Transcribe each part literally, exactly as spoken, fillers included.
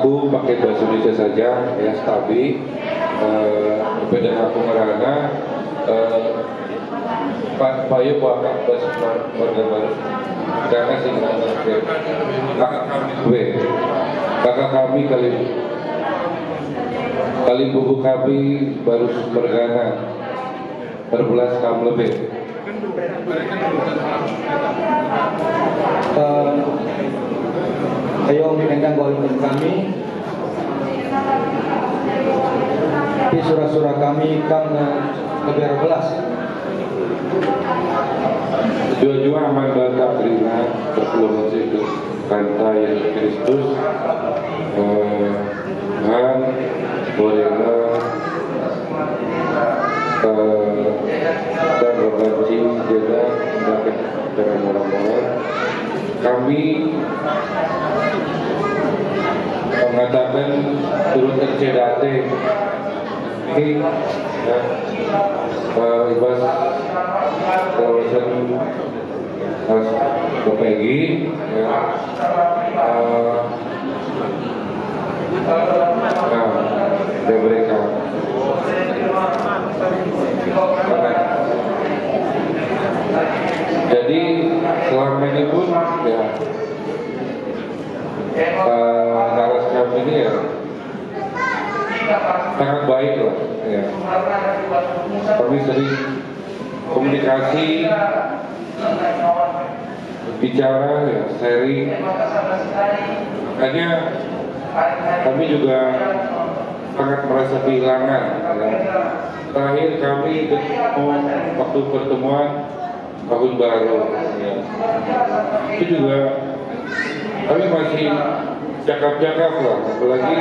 Aku pakai bahasa Indonesia saja, ya, stabi. Eh, beda aku merana, eh, pa-, payo bakak bahasa mar-, marga baru. Karena sing merana, ya. Maka kami, we. Maka kami kali, kali bubu kami baru mergana. Perbelas kam lebih. Eh, ayo, undang gol kami. Tapi sura-sura kami kam lebih belas. Jua-jua aman banta kerina perpulungen situ. Kanta Yesus Kristus, eh, han, borena, eh, dan rebanci jeda, maka cara mula-mula. Kami mengatakan turut tercedate. Ini, ya, eh, ibas kawasan Mas Bapegi, ya. Eh, nah, dia mereka. Jadi selama ini pun, ya, eh, narasi kami ini, ya, sangat baik lah, ya. Kami sering komunikasi, bicara, ya, sharing. Makanya kami juga sangat merasa kehilangan, ya. Terakhir kami ketemu waktu pertemuan tahun baru, ya. Itu juga kami masih cakap-cakap lah, apalagi,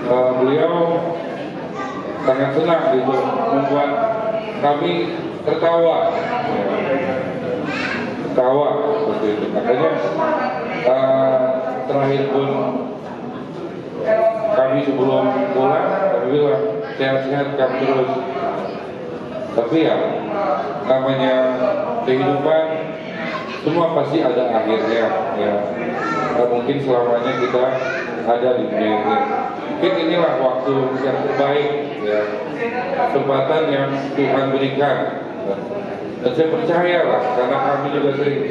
eh, beliau sangat senang gitu, membuat kami tertawa. Tertawa seperti itu. Makanya, eh, terakhir pun kami sebelum pulang, kami bilang, "Sehat-sehat kam terus." Tapi ya, namanya kehidupan, semua pasti ada akhirnya, ya. Nggak mungkin selamanya kita ada di dunia ini. Mungkin inilah waktu yang terbaik, ya. Kesempatan yang Tuhan berikan. Dan saya percayalah, karena kami juga sering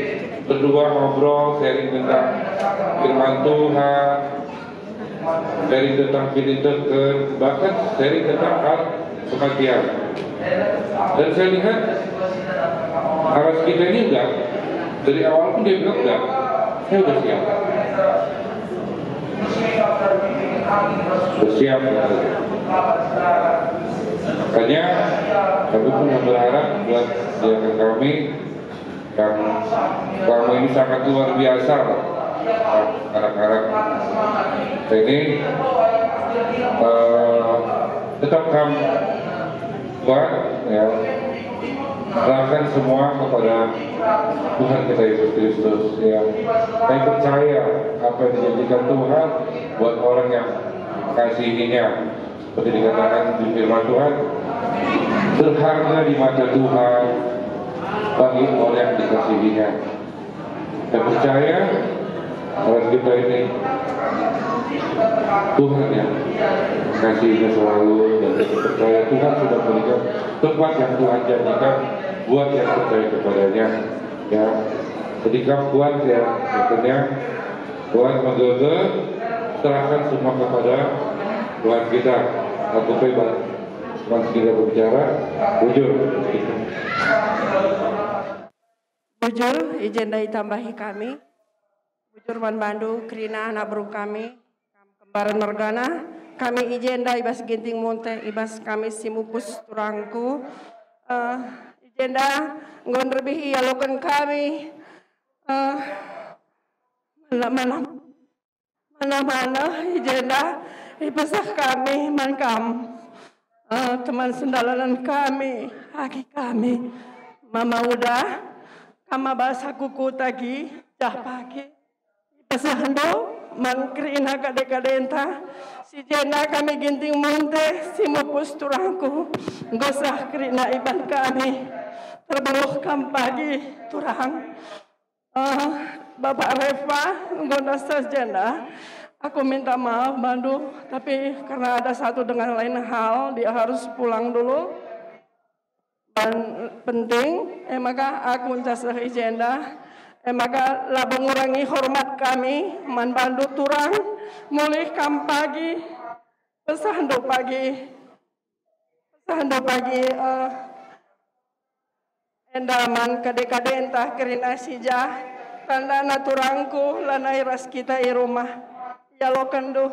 berdua ngobrol, sharing tentang firman Tuhan, sharing tentang kiniteken, bahkan sharing tentang hal kematian. Dan saya lihat, aras kita ini enggak, dari awal pun dia bilang enggak, saya udah siap. Udah siap, katanya. Makanya, kami pun berharap buat diaken kami, yang selama ini sangat luar biasa, loh, anak-anak ini, eh, tetap kam kuat, ya, serahkan semua kepada Tuhan kita Yesus Kristus, ya. Saya percaya apa yang dijanjikan Tuhan buat orang yang kasihinya. Seperti dikatakan di firman Tuhan, berharga di mata Tuhan bagi orang yang dikasihinya. Saya percaya orang kita ini Tuhan yang kasihinya selalu, dan saya percaya Tuhan sudah memberikan tempat yang Tuhan janjikan buat yang percaya kepadanya. Ya, jadi kam kuat ya, katanya. Tuhan menggeger, serahkan semua kepada Tuhan kita. Aku bebas, Tuhan segera berbicara, bujur. Bujur, i jenda itambahi kami. Bujur man bandu, kerina anak beru kami, kembaran mergana, kami i jenda i bas Ginting Munte, i bas kami si mupus turangku. Eh, i jenda enggo nderbihi ialoken kami, eh, Mana-mana, mana-mana i jenda ipeseh kami man kam, eh, teman sendalanen kami, agi kami. Mama Uda, kam maba saku kuta gi, jah pagi. Ipesehndu man kerina kade-kadenta, si jenda kami Ginting Munte, si mupus turangku, enggo seh kerina iban kami. Terbeluh kam pagi, turang. Eh, Bapak Refa, enggo nasa jenda. Aku minta maaf, Bandu, tapi karena ada satu dengan lain hal, dia harus pulang dulu. Dan penting, e maka aku nca seh i jenda. E maka labo ngurangi hormat kami man Bandu turang, mulih kam pagi, pesahndu pagi, pesahndu pagi, eh, enda man kade-kadenta kerina si jah, tandana turangku lanai ras kita i rumah. Ialokenndu.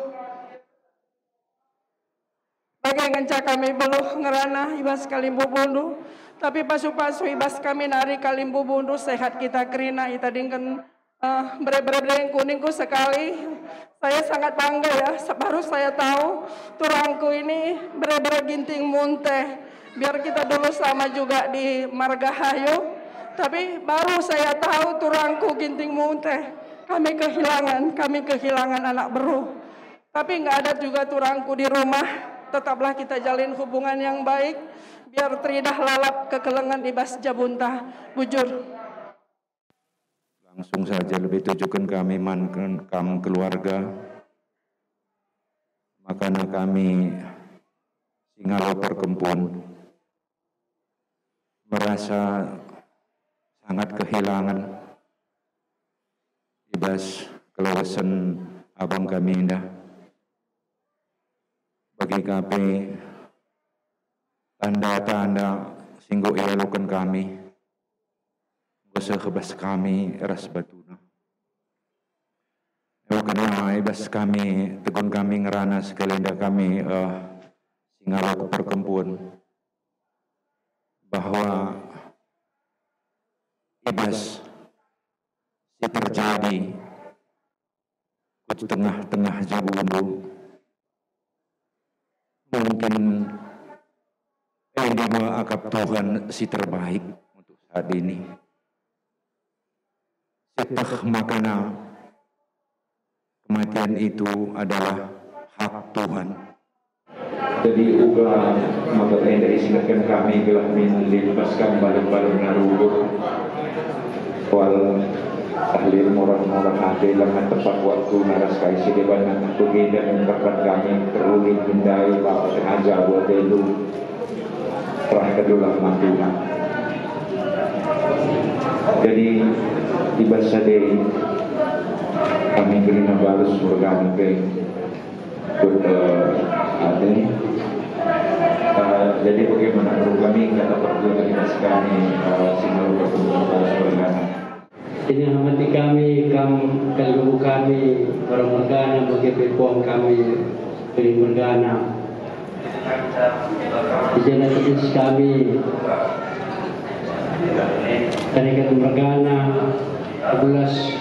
Bage ngenca kami beluh ngerana i bas kalimbubundu, tapi pasu-pasu i bas kami nari kalimbubundu sehat kita kerina itadingken, eh, bere-bere-berengku ningku sekali. Saya sangat bangga ya, se-, baru saya tahu turangku ini bere-bere Ginting Munteh. Biar kita dulu sama juga di Margahayu, tapi baru saya tahu turangku Ginting Munteh. Kami kehilangan, kami kehilangan anak beru. Tapi nggak ada juga turangku di rumah. Tetaplah kita jalin hubungan yang baik, biar teridah lalap kekelengen i bas jabunta. Bujur. Langsung saja lebih tujuken kami man ken-, kam keluarga. Makana kami si ngalo perkempun merasa sangat kehilangan i bas kelawesen abang kami enda. Bage ka pe tanda-tanda si enggo ialoken kami enggo seh bas kami ras batuna. Makana i bas kami, tegun kami ngerana sekali enda kami, eh, si ngalo perkempun bahwa i bas si terjadi ku tengah-tengah jabundu. Mungkin enda me akap Tuhan si terbaik untuk saat ini. Sieteh makana kematian itu adalah hak Tuhan. Jadi uga maka enda isingetken kami gelah min lit bas kam balem-balem narugur. Wal ahli murah-murah ate, langa tepat waktu naras kai si deban nangkap pegenda nengkapan kami teruli mendai bapa sengaja buat elu. Rah kedulah mantuna. Jadi, i bas sadei kami kerina balus mergana pe. Kut, eh, ate. Eh, jadi bagaimana perlu kami kata perjuangan kita sekali, eh, sinau pertemuan harus bergana. Ini hormati kami, kam, kalimbubundu kami, orang mergana, bagi pe puang kami, kering mergana. Di jana tedis kami, kami kering mergana, Abulas,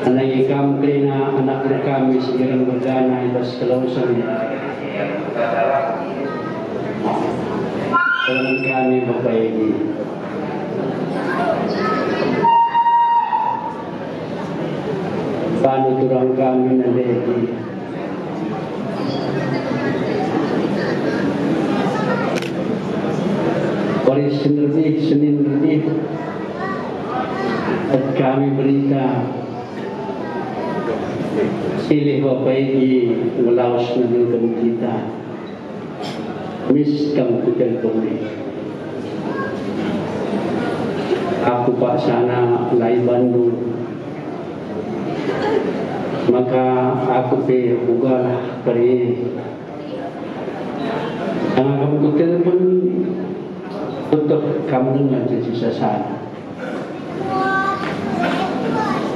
anai kam kerina anak kami si kering mergana i bas kelawesen. Dalam kami Bapa Egi. Bani turang kami nande Egi. Wari sendernih, Senin dernih, kami berita silih Bapa Egi ngelaus nandulken kita. Mis kam kutelpon e. Aku paksana la ibandu, maka aku pe ugalah kari. Janah kam kutelpon, tutup kam denga jadi sasana.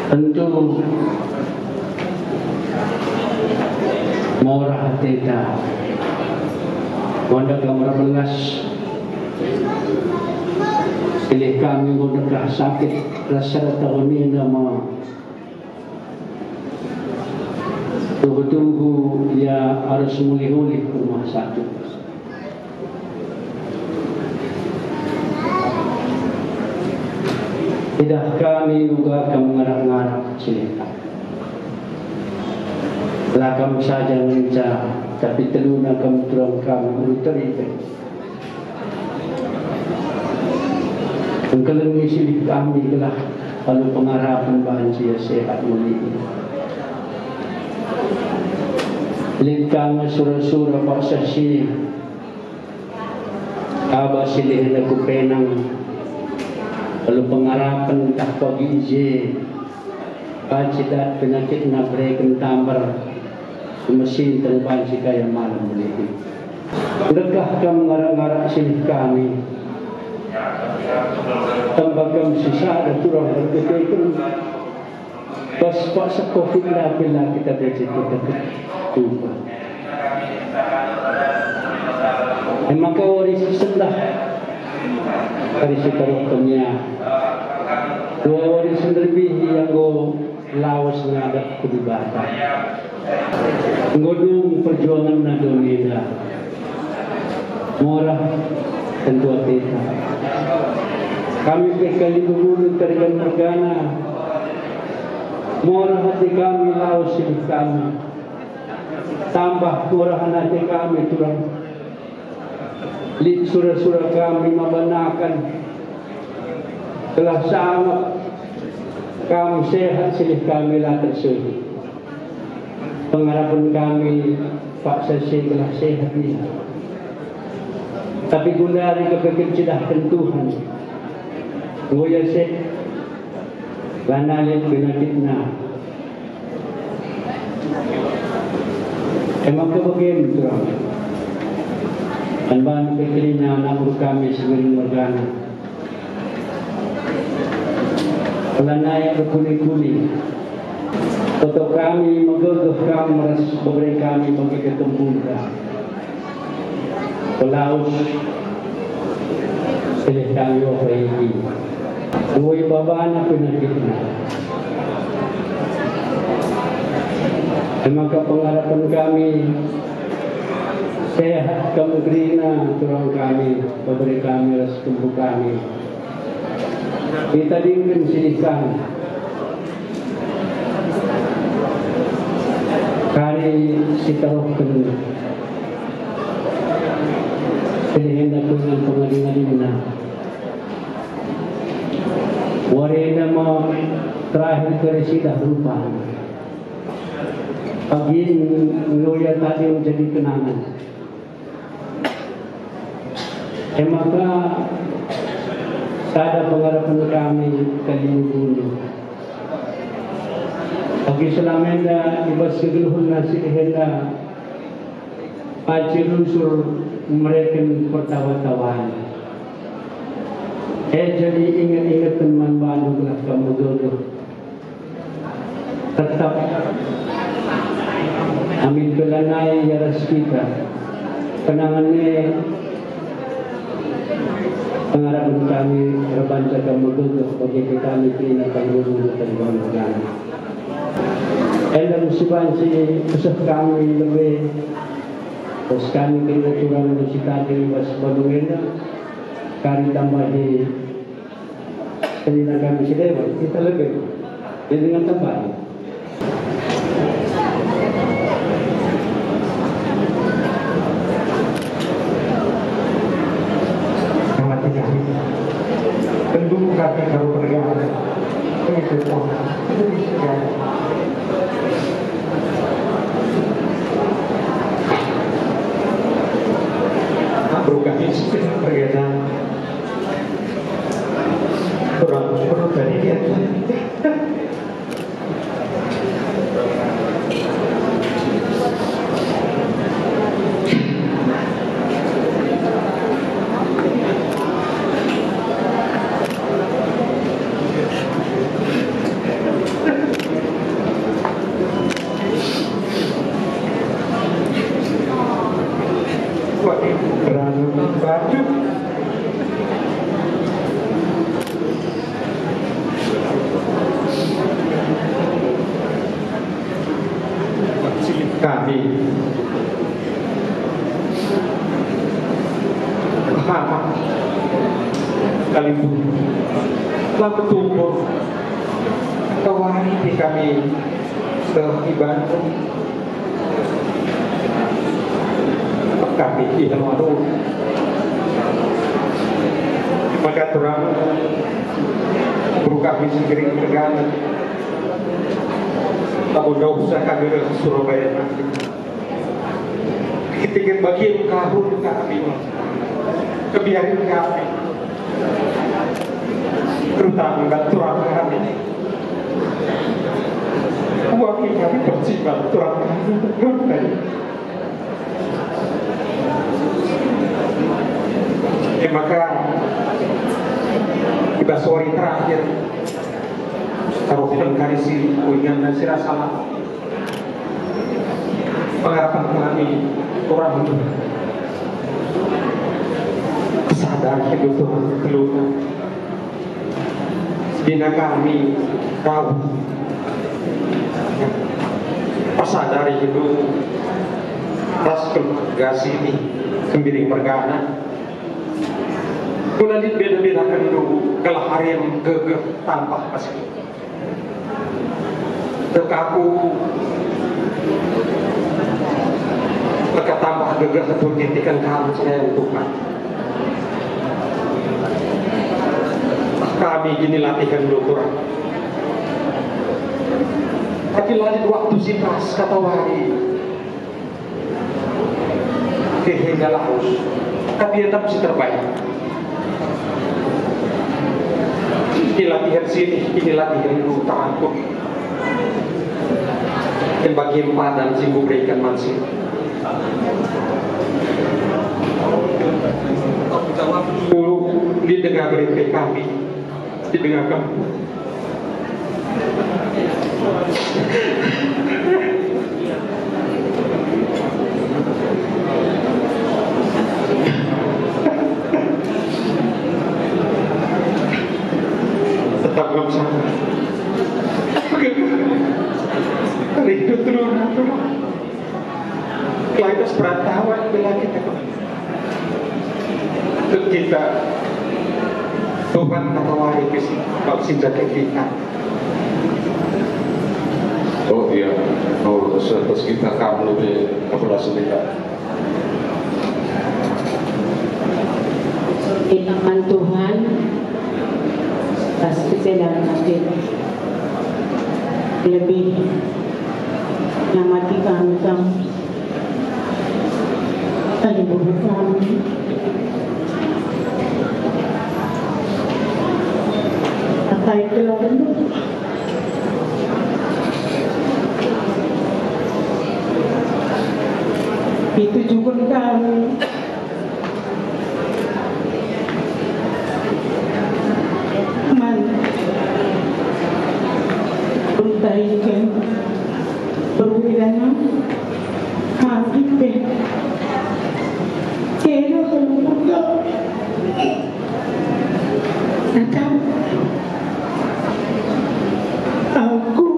Tentu murah ateta. Wanda kam erbelas. Silih kami enggo dekah sakit ras sada tahun enda me. Tuhu-tuhu ia arus mulih-ulih ku rumah sakit. Idah kami uga kam ngarak-ngarak cilita. La kam saja ngenca, tapi teluna kam turang kami guru teripe. Engkeleng silih kami gelah alu pengarapen banci ia sehat mulih. Lit ka nge sura-sura paksa si, aba si lihenda ku penang, alu pengarapen ntah pagi i je, banci dat penakitna bereken tambar, si mesinteng banci kaya malem belihi. Ndekah kam ngarak-ngarak silih kami, tamba kam si sada turang erkiteken. Bas paksa covid la pe la kita becek kita tupa. E maka wari si sendah, wari si taruhken ia. Dua wari si nderbih ia enggo lawes ngadap ku Dibata. Enggo dung perjuangenna doni enda. Morah tentu ateta. Kami pe kalimbubu Karigan mergana. Morah ate kami lawes silih kami. Tambah murahen ate kami turang. Lit sura-sura kami mabanaken. Gelah sangap kam sehat silih kami la tersehi. Pengarapen kami paksa si gelah sehat ia. Tapi gundari kepeken cidahken Tuhan. Enggo ia sehat. Lanai lit penakitna. E maka bagin turang. Kan bandu pe kerina anak beru kami si Gering mergana. Lanai erkuni-kuni. Toto kami megegeh kam ras bebere kami bagi ketempunta. Pelaus silih kami ope iki. Dua babana penakitna. E maka pengarapen kami, sehat kam kerina turang kami, bebere kami ras tempu kami. Itadingken silih kami. Kari si taruhken silih enda ku ingan pengadi-ngadinna. Wari enda me terakhir kari sidah rupa. Pagi enggo ia tading jadi kenangan. E maka sada pengarapen kami kalimbubu. Bagi selama enda i bas kegeluhenna silih enda, banci rusur mereken pertawa-tawan. E jadi inget-ingeten man bandu gelah kam megegeh. Tetap amin pe lanai ia ras kita. Kenangen e pengarapen kami erbanca kam megegeh bage pe kami kerina kalimbubu Karigan mergana. Enda me si banci seh kami lebe, ras kami kerina turang si tading i bas Bandung enda, kari tambahi Kerina kami si dewa, kita lebe. Jadi dengan tambahi. Kami tidak. Pendukung kami kalau bergabung. Begitu, oh. Itu bisa. Berupa miskin, pergana. Kurang, kurang dari dia. Wah, beranak batu. Kami. Hama. Kalimbun. Lam betumpur. Kawari di kami. Ke Iban. Kami di Hamaru. Maka turang. Beru kami si Gering mergana. Enggo usah kami reh Surabaya nari. Ketika bagin kahun kami, kebiarin kami, terutama turang kami. Uang kami perciban turang kami. E maka, i bas wari terakhir, taruhken kari si kuinganna si rasa lam. Pengarapen kami turang sadar hidup Tuhan keluarga. Dina kami rauh ersadari hidup ras keluarga sini Sembiring mergana. Guna lit beda-beda kendu gelah arem gegeh tambah pasti. Dekaku, maka tambah gegeh tu kintiken kam selain Tuhan. Kami gini latihan lutur. Tapi lalin waktu si pas kata wari. Kehe nda lawes, tapi tetap si terbaik. Ini latihan sini, ini latihan dulu tangkut. Dan bagi empadan si kuberikan man si. Dulu didengar beri kami, didengar kami. Tetap ngam sana. Rindu terus. Kualitas perantauan bela kita kembali. Untuk kita, Tuhan kata wari ke si, kau sinta ke kita. Oh iya, oh, seterus kita kamu lebih kepada sendiri. Firman Tuhan, pas kecelan hati lebih nyamati kami, kami. Tadi bubu kami. Atai keluarga. Itu juga kami. Man. Untaiken perwira nang. Kami pe. Kira kalau Tetap aku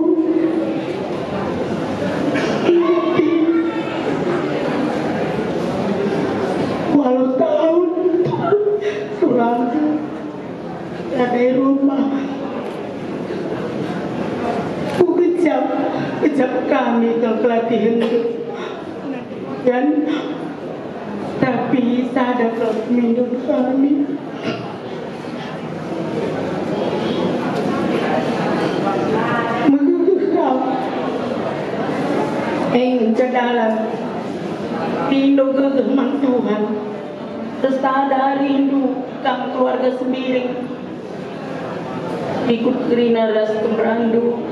mati walau tahun kurang ada rumah. Ku kejap, kejap kami kal kelatihen. Dan tapi sada kal minum kami. Megegeh kap. Eng kedalan. Pindo gegeh man Tuhan. Sesada rindu kam keluarga Sembiring. Ikut kerina ras kemberandu.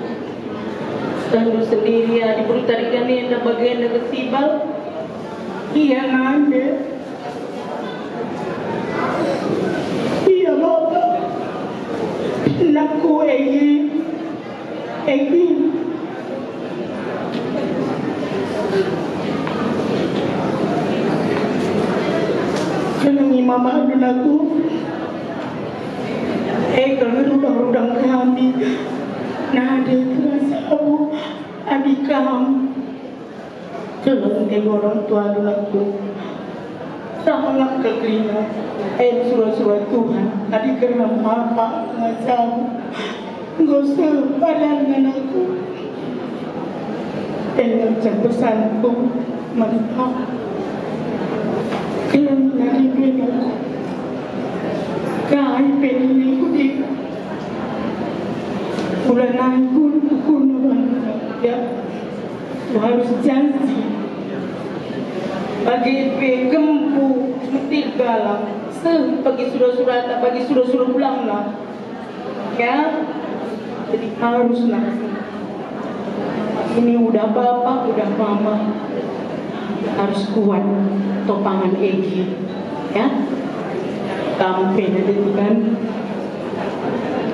Tandu sendiri adi berutarikan enda bagenda kesibal. Ia ngande. Ia bapa. Nakku Egi. Egi. Kenangi mama alu nakku. Egi ngerudang-rudang kami. Nade kerasamu. Adi kam. Keleng ego orang tua alu nakku. Salah kekerina, eh, sura-sura Tuhan, adi kerina mapa ngajamu, enggo seh padan ngenangku. Enda cak pesanku, mantap. Keleng nari aku. Kai pe nini kudi. Ulanai kun, kun, ya. janji. Bage pe kempu, metik galang, seh bagi sura-surata, bagi sura-sura pulangna. Ya, jadi haruslah ini udah bapa, udah mama, harus kuat topangan egi. Ya, kampen ada Tuhan.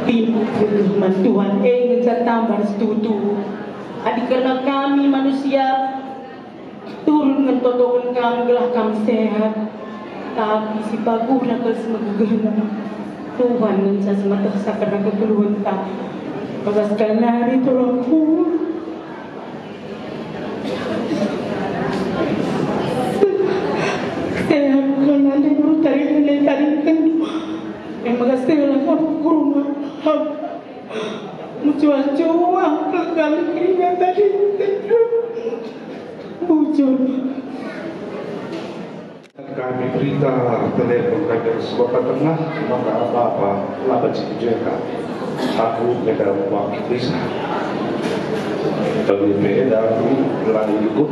Pintu man Tuhan e ngenca tambar setutu. Adi kerna kami manusia, turun ngentotongen kam gelah kam sehat, tapi si paguhna kal si megegehna. Tuhan ngenca si metehsa kerna kegeluhenta. Bas kal nari turunku. Sehat kal nari guru tariken, tariken. Yang maka sehat aku guru. Mecuah-cuah kal keringat tadi. Bujur. Kami berita telepon kami sebab tengah, maka apa-apa, laba cik jeka. Aku kena wakil bisa. Bagi beda aku lagi ikut,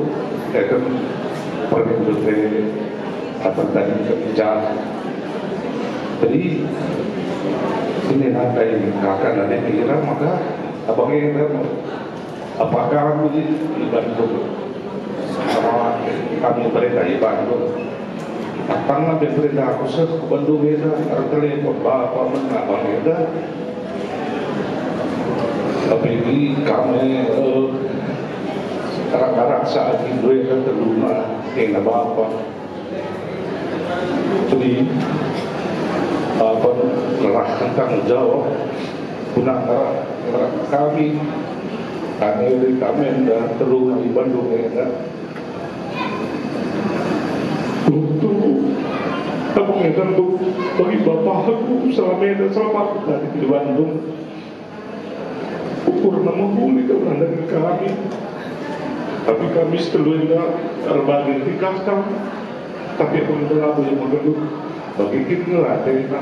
ya kan, perminggu pe, apa tadi kerja. Jadi, ini nanti kakak nanti kira maka abang yang Apakah kami di Bandung? Sama kami berita di Bandung. Tangan pe berita aku seh ke Bandung enda, ertelepon bapa mena bang enda. Tapi di kami, eh, arak-arak saat itu ya, teluna, kena bapa. Jadi, apa, ngerahken tanggung jawab guna ngerah, ngerah kami, kami dari kami enda telu di Bandung enda. Untuk, aku ngerti untuk bagi bapa aku selama enda, selama aku tadi di Bandung. Ukurna mehuli kau nandangi kami. Tapi kami si telu enda erbage tiga kami. Tapi aku enda labo ia megeluh bagi kin ngelatena.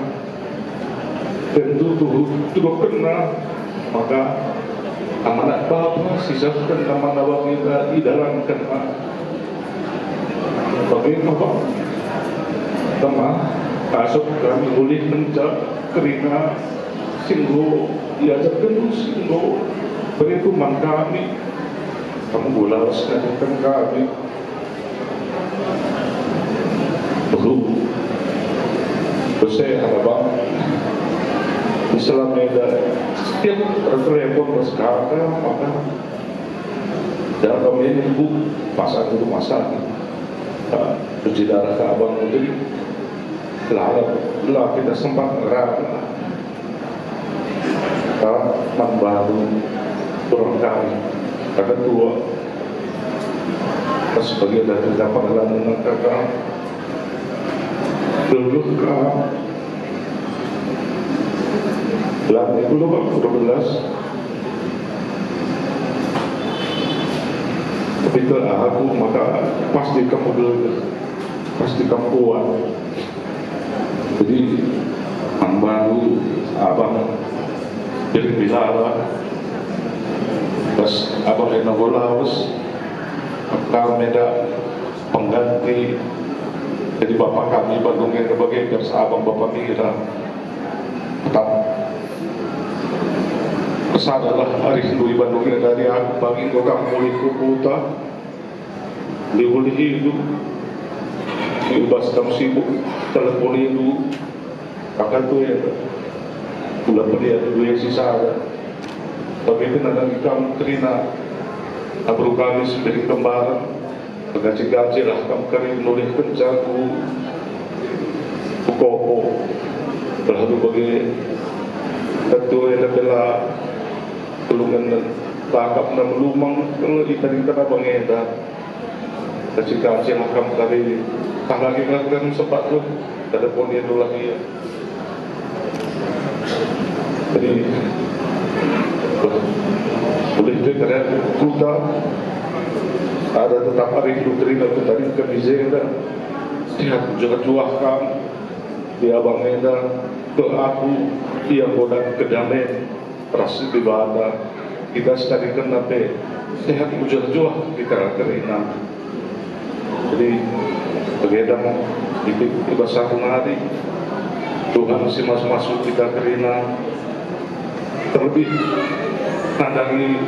Tentu tuhu tuduhkenna, maka amanat bapa sisehken amanat bapa enda idalankenna. Bage maka, tema, asep kami ulih menca kerina si enggo iajarkenndu, si enggo bere man kami. Kam enggo lawes ngajarken kami. Behu. Bese ada bang. Islam enda setiap ertelepon bas kata, maka dalam ini bu pasang itu masa. Nah, cuci darah ke abang itu. Lah, lah, kita sempat ngerap. Kan, man baru kurang kali. Kata tua. Pas bagi ada kita pengalaman kata dulu ka. Lah, itu loh, Pak, dua belas. Tapi itu aku maka pasti kamu dulu. Pasti kamu kuat. Jadi, man baru abang jadi bilawa. Pas abang enda lawes, kam enda pengganti. Jadi bapa kami Bandung enda bage, biasa abang bapa ngira. Tetap kesadalah ari sendu i Bandung enda, ari aku pagi enggo kam mulih ku kuta. Liwuli itu, di bas kam sibuk, telepon itu, akan tu ya, ulah pediat dua si sada. Tapi kena lagi kam kerina, abru kami sendiri kembaran, gaji-gaji lah kam kari nulih kenca ku, ku kopo. Belah tu bagi ketua yang bela kelungan tangkap na melumang, kalau ikan-ikan abang enda. Kacil-kacil akam kali, tah lagi ngangkang sempat tu, kada pun ia tulah ia. Jadi, ulih tu kada kuta, ada tetap ari ku terina ku tadi ke bijenda. Lihat juah-juah kam, dia abang enda, ke aku, ia godang kedamaian ras Dibata. Kita sekaliken pe sehat mejuah-juah kita kerina. Jadi, bage dang i bas aku nari, Tuhan si masu-masu kita kerina, terlebih nandangi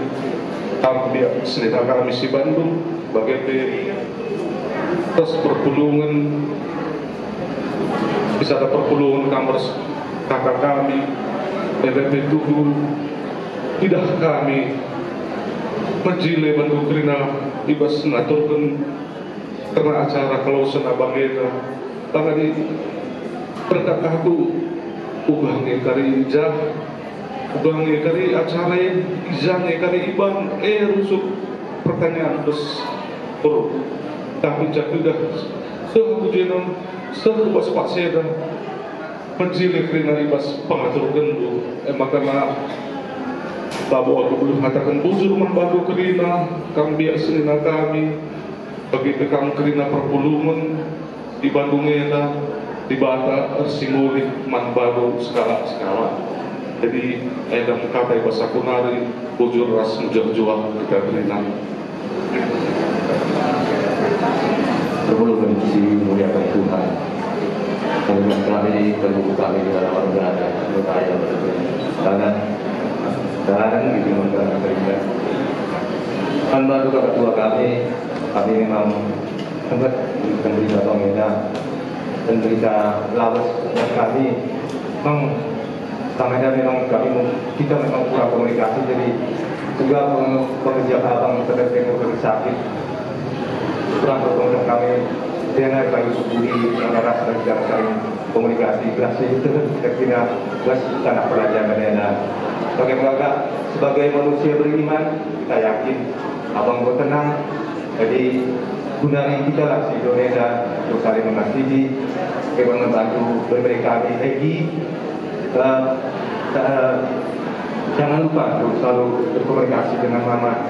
kami senina kami si Bandung, bage pe ras perpulungen, bisa ada perpulungen kam ras kata kami, e pe tuhu idah kami mejile bandu kerina i bas ngaturken kerna acara kelawesen abang enda. Bangadi perkataku uga nge kari i jah, uga nge kari acara e, i jah nge kari iban e rusur pertanyaan bes perlu. Tapi cak udah seh ku jeno, seh ku bas paksa enda. Mejile kerina i bas pengaturkenndu, e maka na labo aku bujur ngataken bujur man bandu kerina, kam biak senina kami, bagi pe kam kerina perpulungen i Bandung enda, Dibata ersimulih man bandu sekalak-sekalak. Jadi, enda me kata i bas aku nari, bujur ras mejuah-juah kita kerina. Perpulungen si muliakan Tuhan. Kami kami, perlu kami di dalam warga ada, percaya, tangan, tangan, gitu, warga ada. Kan bantu kakak tua kami, kami memang sempat memberi abang enda, memberi lawes buat kami. Memang Kami memang, kami mu-, kita memang kurang komunikasi, jadi juga peng-, pengerja abang sebagai pengurus sakit, kurang berkomunikasi kami dengan Pak Yusuf Budi, yang rasa dan tidak saling komunikasi, berhasil itu kita kira bas tanah pelajaran enda. Bagaimana sebagai manusia beriman, kita yakin abang buat tenang, jadi, guna kita lah si Indonesia untuk saling mengasihi, kita membantu memberi kami Egi, eh, eh, jangan lupa untuk selalu berkomunikasi dengan Mama.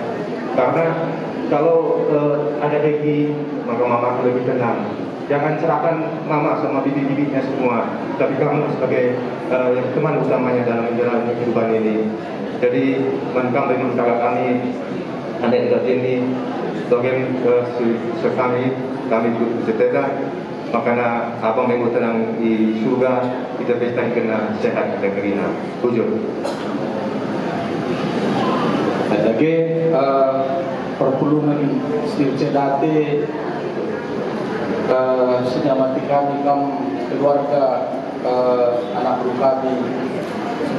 Karena kalau, eh, ada Egi, maka Mama lebih tenang. Jangan serahkan Mama sama bibi-bibinya semua, tapi kamu sebagai, eh, yang teman utamanya dalam menjalani kehidupan ini. Jadi, man kam dengan kami, Anak kita ini, bagian, eh, se-, sekami, kami ikut bercerita, makana abang minggu tenang di surga, kita pesta kena sehat kita kerina. Bujur. Dage, eh, perpulungen Sircedate, eh, senyamati kami kam keluarga, eh, anak beru kami,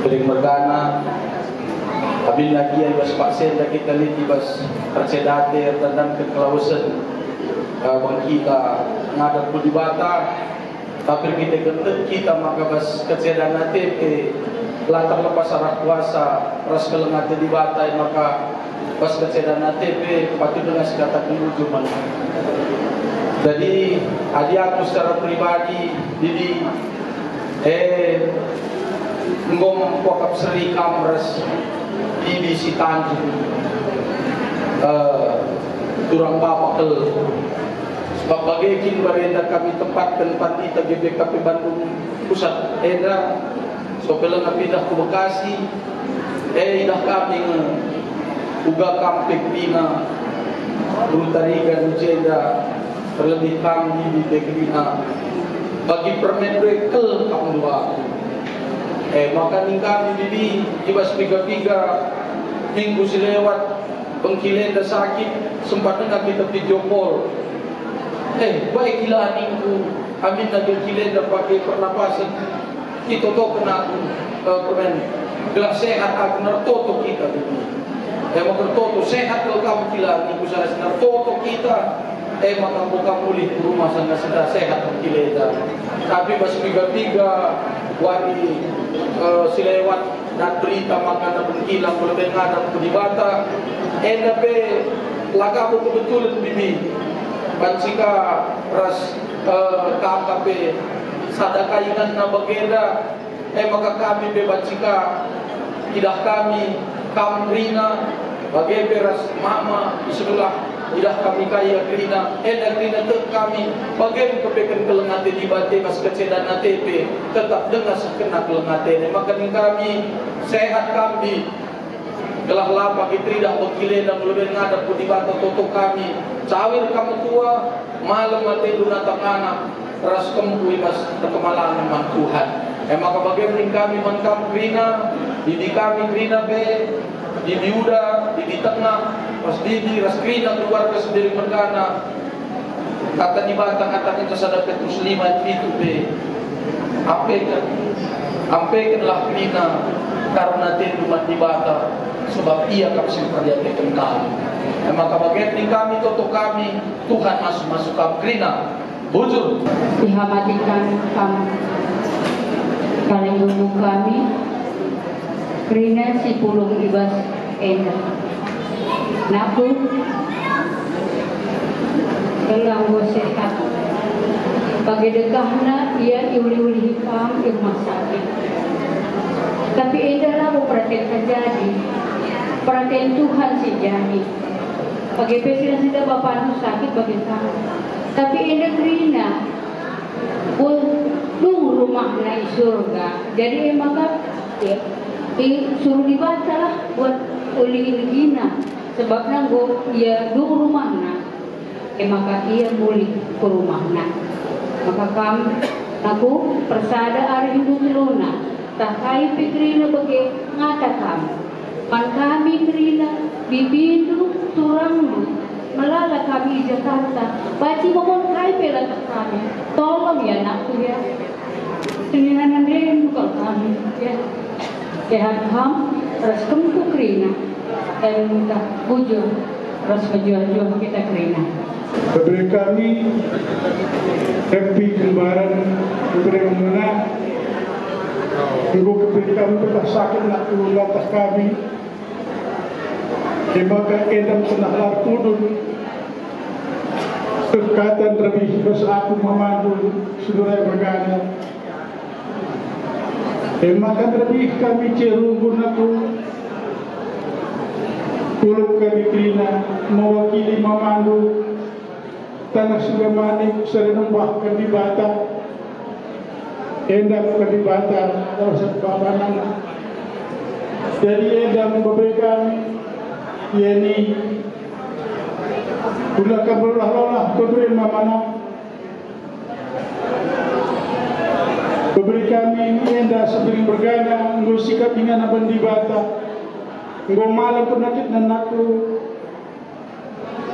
Bering Mergana, Aminna gia i bas paksa enda kita lit i bas Sircedate erdandanken kelawesen, eh, bangkita ngadap ku Dibata, tapi erkiteken tek kita maka bas kecedan ate pe la terlepas arah kuasa ras keleng ate Dibata, e maka bas kecedan ate pe patut denga sikataken bujur man. Jadi, adi aku secara pribadi, Didi, Eh, enggo kuakap seri kam ras Bibi si Tanjung, eh, turang bapa kal. Sebab bage kin barenda kami tempatken pandita G B K P Bandung Pusat enda, so pe langa pindah ku Bekasi, eh, idah kami nge uga kam pe kerina, Guru Tarigan i jenda. Terlebih kam Bibi pe kerina, bagi permen rue kal kam dua aku. Eh, maka ning kami Bibi, i bas piga-piga minggu si lewat, bengkilenda sakit, sempat denga kita video call. Eh, baik kila ningku, aminna bengkilenda pake pernapasen. Itotoken aku, eh, permen, gelah sehat aku, nertoto kita dulu. E maka ertoto, sehat kal kam kila, ningku sana si nertoto kita. E maka enggo kam mulih ku rumah sana sida sehat kal kila enda. Tapi bas piga-piga wari, eh, si lewat, dat berita maka na bengkila lebe ngadap ku Dibata. Enda pe la ka kebetulan, Bibi. Banci ka ras, eh, kaka pe sada ka inganna bagenda. E maka kami pe banci ka, idah kami, kam kerina, bage pe ras mama i sebelah, idah kami ka ia kerina, enda kerina tek kami, bage me kepeken keleng ate Dibata bas kecedan ate pe, tetap denga sehkenna keleng atena. E maka ning kami, sehat kam Bi. Gelah la pagi teridah bengkilenda ngeleben ngadap ku Dibata toto kami. Cawir kam metua, malem atendu natap anak, ras kempu i bas perkemalangen man Tuhan. E maka bage ning kami man kam kerina, didi kami kerina pe, didi uda, didi tengah, ras didi ras kerina keluarga sendiri mergana. Kata Dibata ngatakenca sada Petrus lima ayat pitu pe, "Ampeken, ampekenlah kerina karena atendu man Dibata, sebab Ia kap si mperdiateken kam." E maka bage ning kami toto kami, Tuhan masu-masu kam kerina. Bujur. Ihamati kam, kam paling nunggu kami, kerina si pulung i bas enda. Nakku, enggo sehat. Bage dekahna ia iulih-ulihi kam i rumah sakit. Tapi enda labo peratenka jadi, peraten Tuhan si jadi. Bage pe sida-sida bapandu sakit bage kam. Tapi enda kerina, dung rumahna i surga. Jadi e maka, ya, isuruh Dibata lah buat ulihi-ulihina, sebabna enggo ia dung rumahna. E maka ia mulih ku rumahna. Maka kam, nakku, persada arihndu teluna, tah kai pe kerina bage ngata kam. Man kami kerina, bibindu, turangndu, melala kami i Jakarta, banci momon kai pe la tah kami. Tolong ya, nakku, ya. Senina nandindu kal kami, ya. Sehat kam, ras kempu kerina. Em, ntah bujur, ras mejuah-juah kita kerina. Bebere kami, Happy Kembaran, bebere mena, enggo kepilih kami pernah sakit nak latah kami, e maka enda tengah lar kudun, kekatan lebih bas aku mamandu, saudara mergana. E maka terpilih kami Cerunggun aku, pulung kami kerina mewakili mamandu, taneh Sugamanik, seri nembah ka Dibata, enda ka Dibata, terus babanan. Jadi enda memberi kami, yani, ulah kamu lolah-lolah, bebere mamana. Bebere kami enda sepiring mergana, enggo sikap ingan aban Dibata, enggo malem penakit nanakku.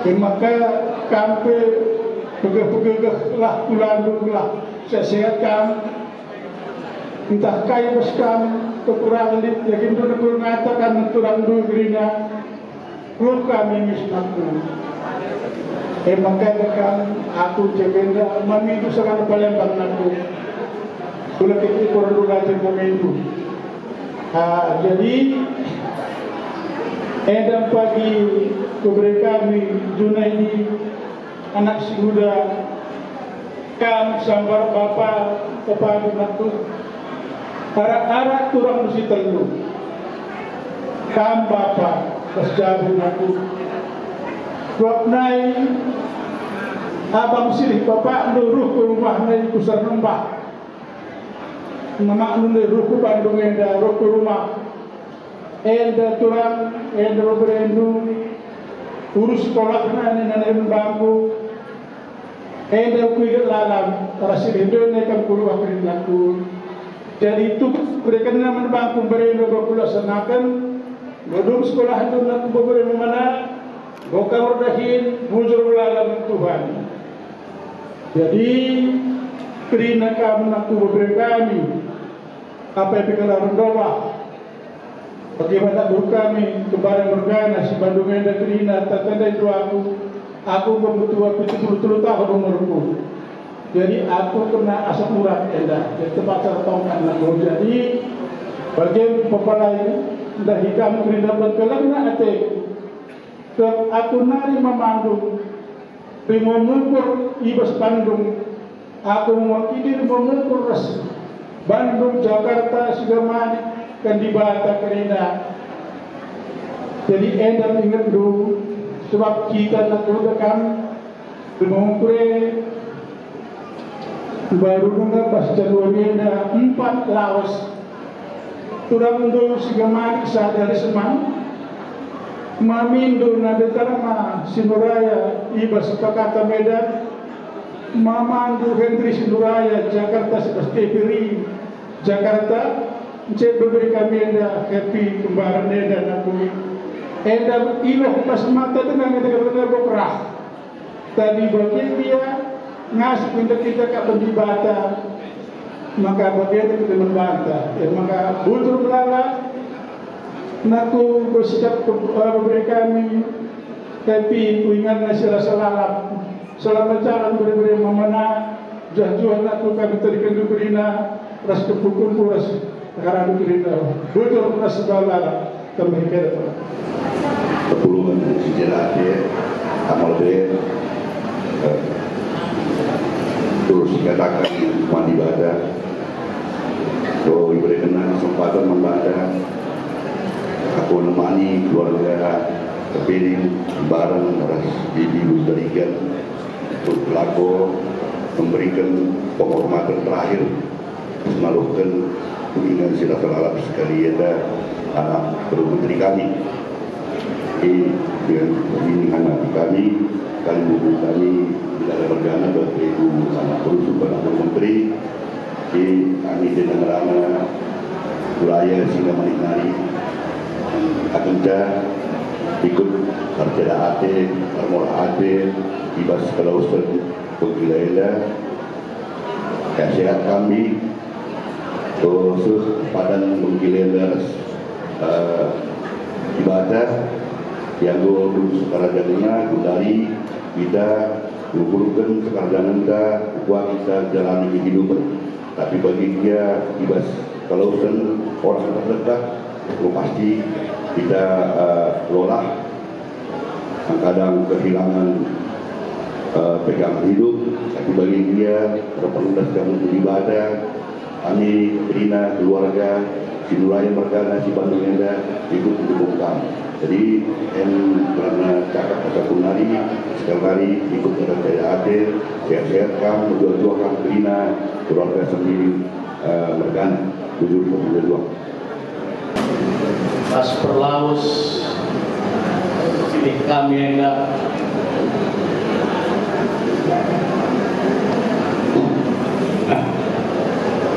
E maka kam pe pegeh-pegehlah kulandu gelah sehat-sehat kam. Ntah kai bas kam kekurangen lit, yakin tu ngatakan turangndu kerina. Reh kami mis nakku. E maka kam aku jagenda mamindu seran Palembang nakku. Kula kiki kordu rajin mamindu. Ha, jadi, enda pagi kuberi kami Junaidi, anak si uda, kam sambar bapa, kepadu nakku. Arak-arak turang si telu. Kam bapa, bas jabu nakku. Suap nai, abang silih bapakndu reh ku rumah nai ku Sernembah. Mamakndu nai reh ku Bandung enda, reh ku rumah. Enda turang, enda beberendu, urus sekolahna nina nai bangku. Enda kuiget lalam, ras si rende kam ku rumah perintahku. Jadi tugas kuberekenna man bangku berendu enggo kulaksanaken, enggo dung sekolahndu nakku bebere mamana, enggo kam erdahin, bujur lalam Tuhan. Jadi, kerina kam nakku bebere kami, apai pe kalak rendolah. Bagi banyak guru kami, kembaran mergana si Bandung enda kerina, tatandai dua aku, aku enggo metua pitu puluh telu tahun umurku. Jadi, aku kena asam urat enda, jadi terpaksa tongkat nakku. Jadi, bagi pepalai ndahi kam kerina bengkelengna ateku. Sebab aku nari mamandung, Rima Mungkur i bas Bandung, aku mewakili Rima Mungkur ras Bandung, Jakarta, Sugamanik, kan Dibata kerina. Jadi enda ingetndu, sebab kita nak udah kan Rima Mungkur e, baru dengar pas Januari enda empat lawes. Turangndu Sugamanik sada Risman, Mamindu Nade Tarma Sinuraya i bas Pakata Medan, mamandu Hendri Sinuraya Jakarta i bas T V R I Jakarta, ncep bebere kami enda happy kembaran enda nangkuni. Enda iloh bas mata denga nge dega bener bokrah. Tapi bage gia ngasup nge kita kap Dibata, maka bage kita man banta. E maka butur melala, nangku enggo sikap bebere kami, tapi kuingatna si rasa lalap. Selamat jalan bere-bere mamana, juah-juah nangku kami teriken kerina, ras kempu-kempu, ras Sekarang kita butuh ras bala kami kira. Perpulungen si jelas ya, amal be, eh, terus dikatakan mandi bada. Oh, ibereken kesempatan man bada. Aku nemani keluarga Kepiling bareng ras Bibi Lestarikan untuk lako memberikan penghormatan terakhir. Maluhken kuningan si rasa lalap sekali enda anak Perdana Menteri kami. Jadi, dengan ini anak kami, kami buku kami, bila ada mergana, Bapak Ibu anak berusuh, anak Perdana Menteri, di kami dengan merana, Buraya, sehingga manik nari, akan ikut erceda ate, ermolah ate, ibas kelausen, pengkila enda, Sehat-sehat kami, seh padan mengkilender, eh, Dibata, yang dulu sekarang jadinya, gundari kita ngukurken sekarang kita, buat kita jalani kehidupan. Tapi bagi dia, ibas kalau sen orang terdekat, pasti kita, eh, lolah, kadang kehilangan, eh, pegangan hidup, tapi bagi dia, terpelengkas kamu ibadah, kami kerina keluarga, si Nuraya mergana, si Bandung enda, ikut mendukung kami. Jadi, em, karena cakap asa kunari, sekali ikut ada saya hadir, sehat-sehat kamu, berjuang-juang kamu kerina keluarga sendiri, eh, mergana, jujur berjuang. Pas perlawes pilih kami enda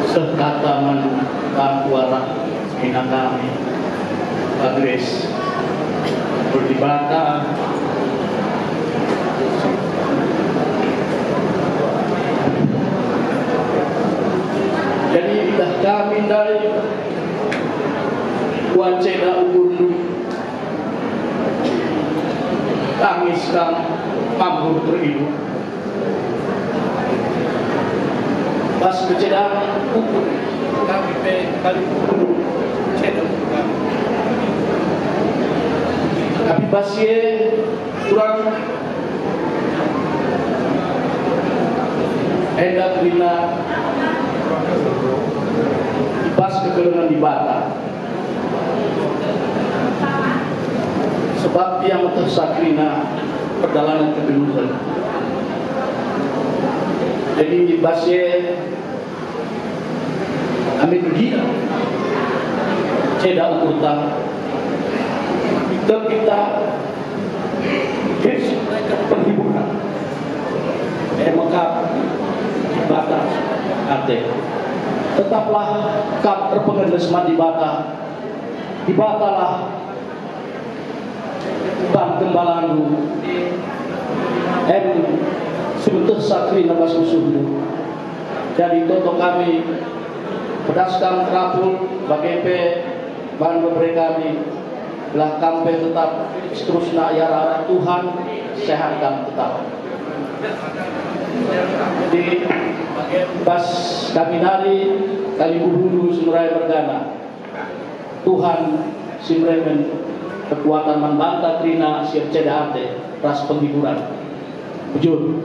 seh kata man kam kuarah mina kami, Pak Grace, berdibata. Jadi, idah kami ndai, Waceda ukurnu, tangis kam, mambur terilu. Pas kecedan ukur, kami pe kali ukur, ceda ukur kami. Tapi pas ye kurang enda kerina pas kekelengen Dibata. Sebab ia metehsa kerina perdalanen kegeluhen. Jadi, bas e, amin gia ceda ukurta, kita hidup penghiburan. E maka Dibata ate. Tetaplah kam erpengendes man Dibata. Dibatalah ban gembalandu, em si metehsa kerina bas musuhndu. Jadi toto kami pedaskan terapul bage pe man bebere kami, gelah kam pe tetap seterusna iarah Tuhan, sehat kam tetap. Jadi, bas kami nari, kami bubundu si Nuraya mergana. Tuhan si mereken kekuatan man banta kerina si erceda ate ras penghiburan. Bujur.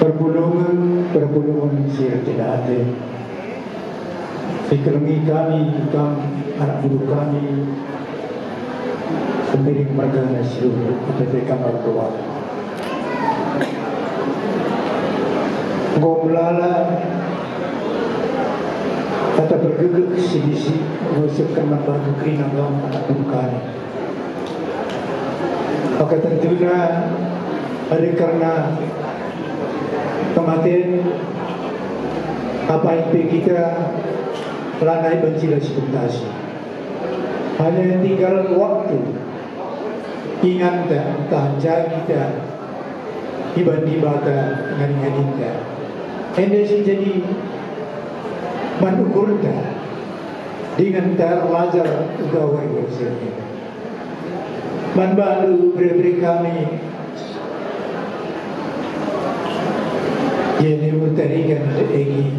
Perpulungen, perpulungen si erceda ate. Ikelengi kami, kam anak buru kami, Sembiring mergana si luhur, P P K Mertua. Enggo melala kata pergegeh si bisi ngusupken man bangku kerina kam anak buru kami. Ketentuan ada kerna kematen, apai pe kita lanai banci la sipentasi. Hanya tinggal waktu inganta ntah nja kita iban Dibata ngadi-ngadinta. Enda si jadi man ukurta dingen ta erlajar uga wari-wari si Man bandu bere-bere kami, Jenny Murtarigan Egi,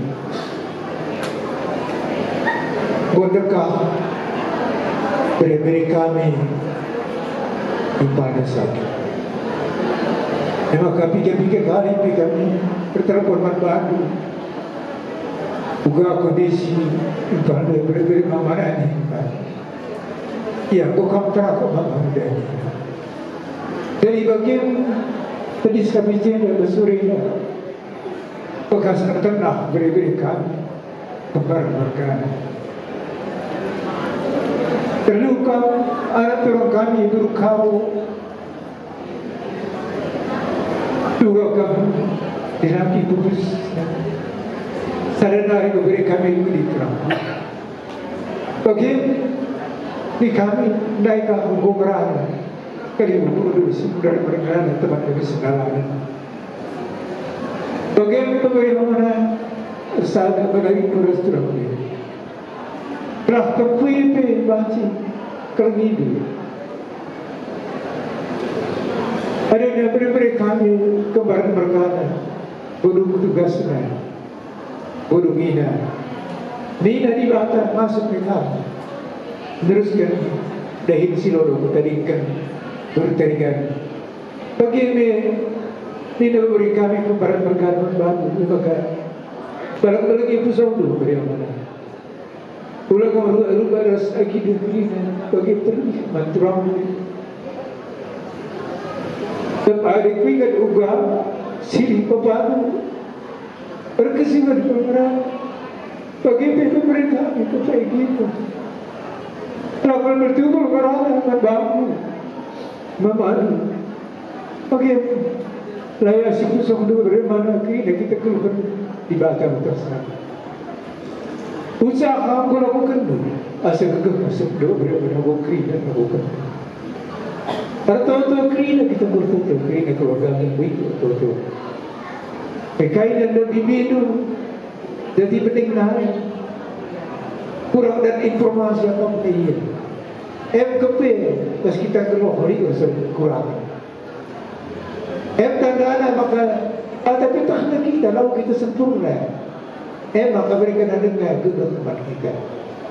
Gondeka, bere-bere kami, Impalda Saki. E maka piga-piga kali pe kami ertelepon man bandu. Uga kondisi Impalda bere-bere mamana ni. Ia, enggo kam terangken maka ndai. Dari bagin pedis kami jenda besurina. Bekas ertenah bere-bere kami kembar mergana. Terluka anak turang kami Buruk Karo. Dua kam dilaki pupus. Sada nari bebere kami dua di terang. Bage ni kami ndai ka enggo merana. Kali bubur dulu si mudar merana teman kami sekarang. Bage bebere mana sada berdari terus terang. Gelah kepui pe banci kernidu. Adanya bere-bere kami kembar mergana, bodung tugasna, bodung nina. Nina Dibata masuk nge kami. Nerusken dahin si lolo kutadingken bertarigan. Bage me nina bebere kami kembar mergana man bandu, maka balang-balangi pusaundu bere mana. Ula kam ruga-ruga ras agi dengkina bage terlih man turangku. Tep adi kuingat uga silih pepadu erkesiwen pengera bage pe pemerintah itu kayak gitu. Lawan bertubul ngerana man bangku mamadu. Bage pe, laya si kusung dua bere mana kerina kita keluhen Dibata mutersa. Usaha enggo lakukenndu, asa gegeh masuk dua bere mana enggo kerina lakukenndu. Ertoto kerina kita enggo ertoto kerina keluarga enggo ertoto. Pekaina dan bibindu, jadi penting nari. Kurang dan informasi apa pun iya. Em kepe, pas kita keluar hari kurang. Em tandana maka, ah, tapi tah kita, lau kita sempurna. Em maka mereka nadengga gegeh tempat kita.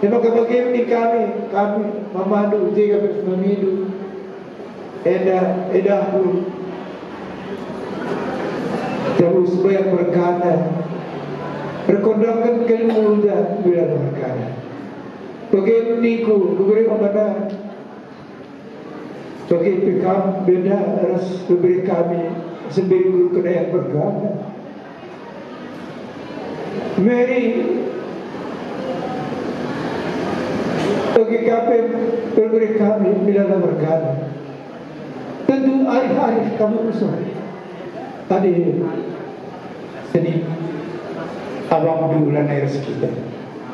Em maka bagi kami, kami, mamadu, jaga mamindu. Enda, edahku, terus bayak mergana, erkondangken kalimuda bila mergana. Bagi niku, bebere mana, bagi pe kam benda ras bebere kami sembari guru kedayan mergana. Mary, bagi kape bebere kami milala mergana. Tentu arih-arih kami usung. Tadi seni abang dulu lanai ras kita.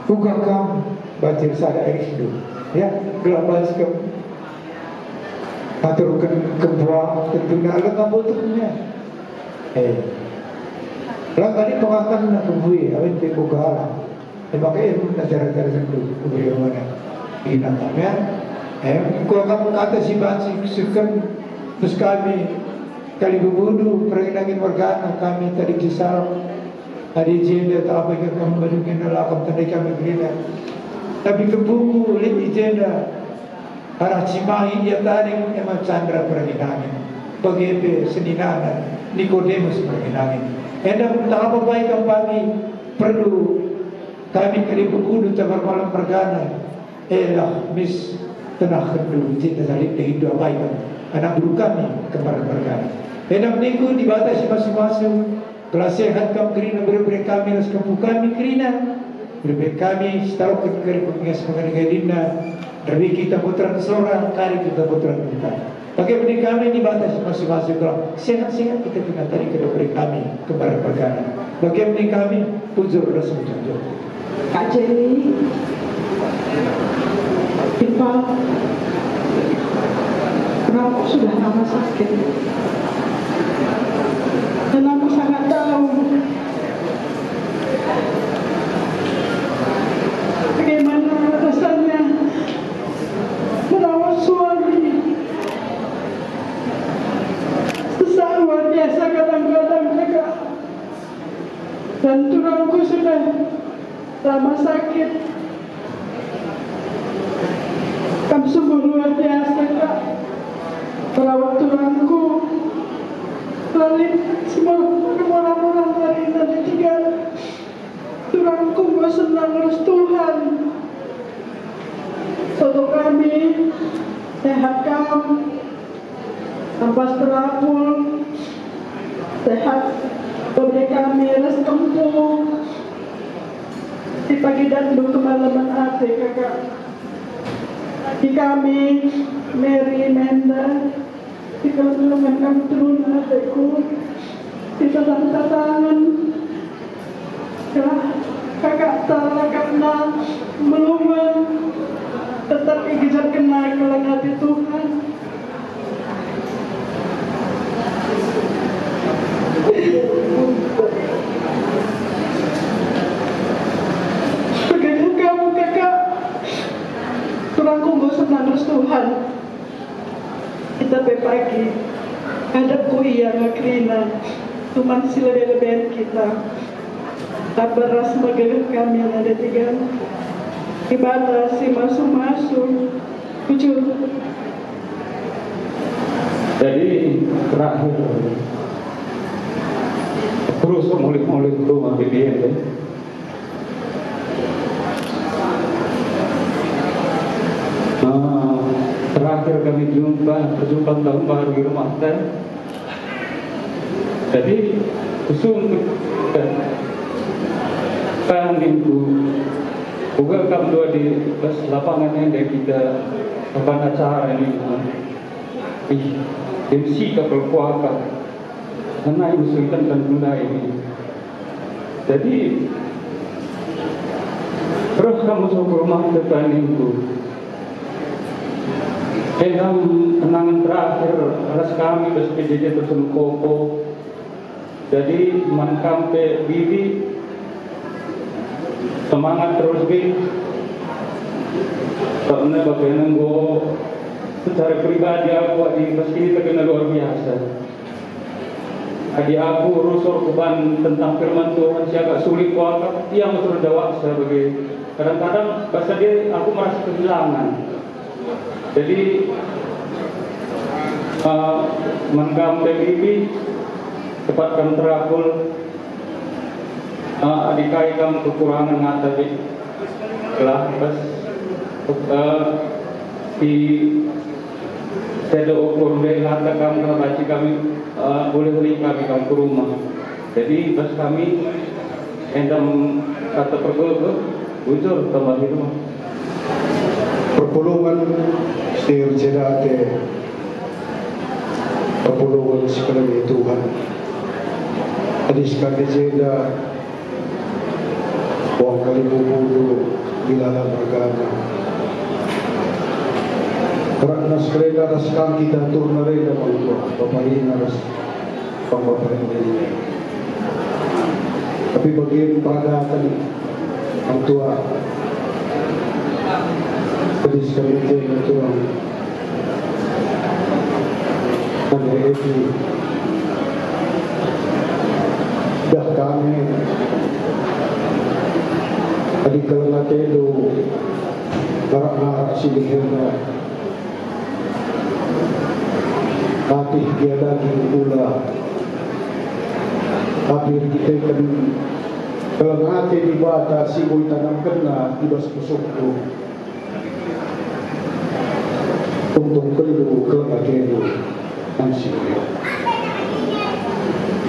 Uga kam banci sada arihndu. Ya, gelah banci kam aturken kembuang tentu naleng abotohnya. Eh. Lang kali pengatanna kebue, awen pe kugalang. E maka ilmu ajar-ajar sendu, kebue mana. Ina kami, ya. Eh, engko kam kata si banci kesehken, terus kami, kali bebudu, perangin-angin mergana, kami tadi kisal, adi jenda, tak apa ikan kami badungin, lakam tadi kami gerina. Tapi kebungu, lit i jenda, Arah Cimahi ia tading e me Candra Perangin-angin, bage pe seninana Nikodemus Perangin-angin. Enda ntah apa bai kam pagi perlu kami kalimbungndu tabar malam mergana, elah mis tenahkenndu cinta salib dahinndu apai kam anak guru kami kembar mergana. Enda minggu Dibata si masu-masu, Gelah sehat kam kerina, bere-bere kami ras kempu kami kerina. Bere-bere kami sitaroken kari pengingas pengadin-adinna. Derbi kita puteran sora, kari kita puteran kita. Bage pe kami Dibata si masu-masu, sehat-sehat kita dengar tadi kepada kami kembar perkara. Bage pe kami, bujur ras bujur. Kak Jenny, Ipa, kenapa sudah lama sakit? Dan aku sangat tahu bagaimana rasanya merawat suami. Susah luar biasa kadang-kadang, Kakak. Dan turangku sudah lama sakit. Kam sungguh luar biasa, Kak. Perawat turangku. Lalit semua kemurah-murah marina di tiga. Turangku enggo senang ras Tuhan. Soto kami, sehat kam, ampas terapul, sehat, bebere kami ras kempu. Di pagi dan kemalemen ate, Kakak. Di kami, Mary, Menda, di kami lengan kami teruna ateku, di tatangan. Kah, Kakak tara, Kakak na melumen, tetap igejar kena keleng ate Tuhan. Bagaimana kamu, Kakak? Turangku enggo senang ras Tuhan. Kita pe pagi, adep ku ia nge kerina, tuman si lebe-leben kita. Taber ras megegeh kami nande tiga. Dibata si masu-masu, bujur. Jadi, terakhir, terus mulih-mulih rumah B B M, ya. Ah, terakhir kami jumpa, perjumpaan tahun baru di rumah kan. Jadi, kusungkun kan, kan ningku, uga kam dua di bas lapangan enda kita, apa acara ini, ih, M C kapal kuaka. Ngena ibesuiken tentenda ini. Jadi, reh kam seh ku rumah teta ningku. Enda kenangan terakhir ras kami bas P J J Terjun Koko. Jadi, man kam pe Bibi, semangat terus, Bi. Karena bagaimana enggo secara pribadi aku adi bas ini terkena luar biasa. Adi aku rusur kuban tentang firman Tuhan si agak sulit kuakap, ia mesur jawab sebagai kadang-kadang pas dia aku merasa kehilangan. Jadi, eh, man kam P B B, cepat kam terapul, eh, adi kai kam kekurangan ngata, Bi. Lah, pas, eh, si Sedo ukur ndai lata kam ngebaci kami, eh, ulih-ulih kami kam ku rumah. Jadi, bas kami endam kata pergegeh, bujur tambah di rumah. Perpulungen si erceda ate, perpulungen si kelengi Tuhan. Adi sekali jenda, Wah, kalimbubu dilala mergana. Kerana sekalenda ras kam kita aturna renda bangtua, bapa nina ras bapa nina. Tapi bagin peradaten bangtua. Pedis kami jenda turang. Adi eti dah kami, adi keleng atendu ngarak-ngarak si deherna, atih gia daging ula, tapi erkiteken keleng ate Dibata si enggo itanamkenNa i bas pusuhndu. Tungtungkenndu keleng atendu man si mulih.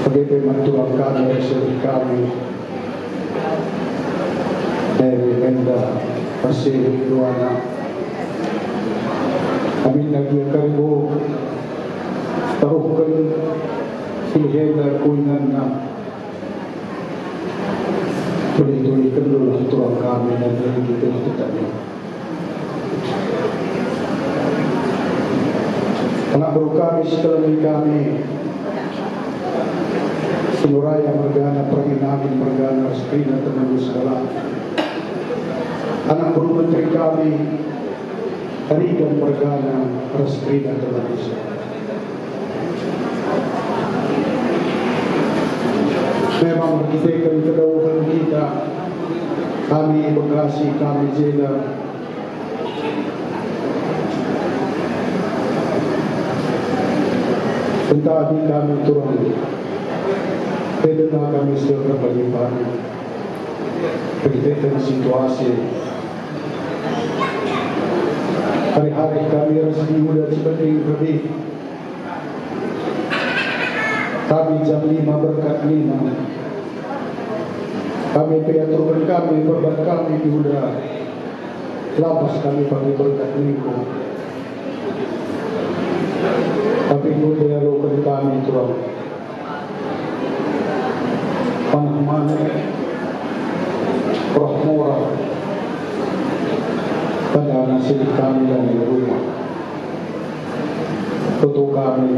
Bage pe man turang kami, ras seri kami, Mary, Menda, ras seri duana. Aminna gia kari bo, Taruhken si enda ku inganna. Pelih-pelihkenlah turang kami, dan bagi kita tetap. Anak beru kami, sekalami kami, Sinuraya mergana, Perangin Amin mergana, ras kerina teman sekalak. Anak beru menteri kami, Regan mergana, ras kerina teman sekalak. Memang erkiteken kedauhen kita, kami Bekasi, kami jenda, ntah kami turang, denga kami seh erpagi-pagi. Erkiteken situasi, hari-hari kami ras Jahudi si penting lebih. Kami jam lima berkat nina. Kami pe aturken kami, perban kami Jahudi. Lampas kami pagi berkat ningku. Tapi enggo dialoken kami turang. Manah-manah, roh murah, tanda nasib kami dan rumah. Tutu kami,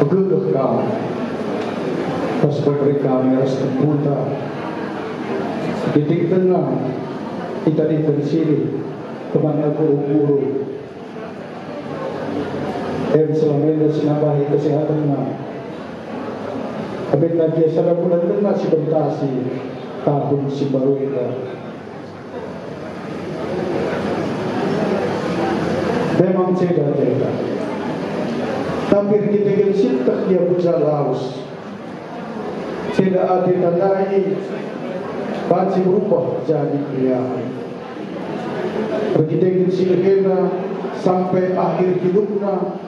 pegegeh kami, ras pebere kami ras tempunta. Titik tengah, kita dipensilih, teman aku guru. Em selama enda si nambahi kesehatenna. Abitna gia sada bulan denga si bentasi tahun si mbaru enda. Memang ceda-ceda. Tapi erkiteken sieteh ia buca lawes. Ceda ate tandai banci berubah jadi keriahen. Erkiteken si enda sampai akhir hidupna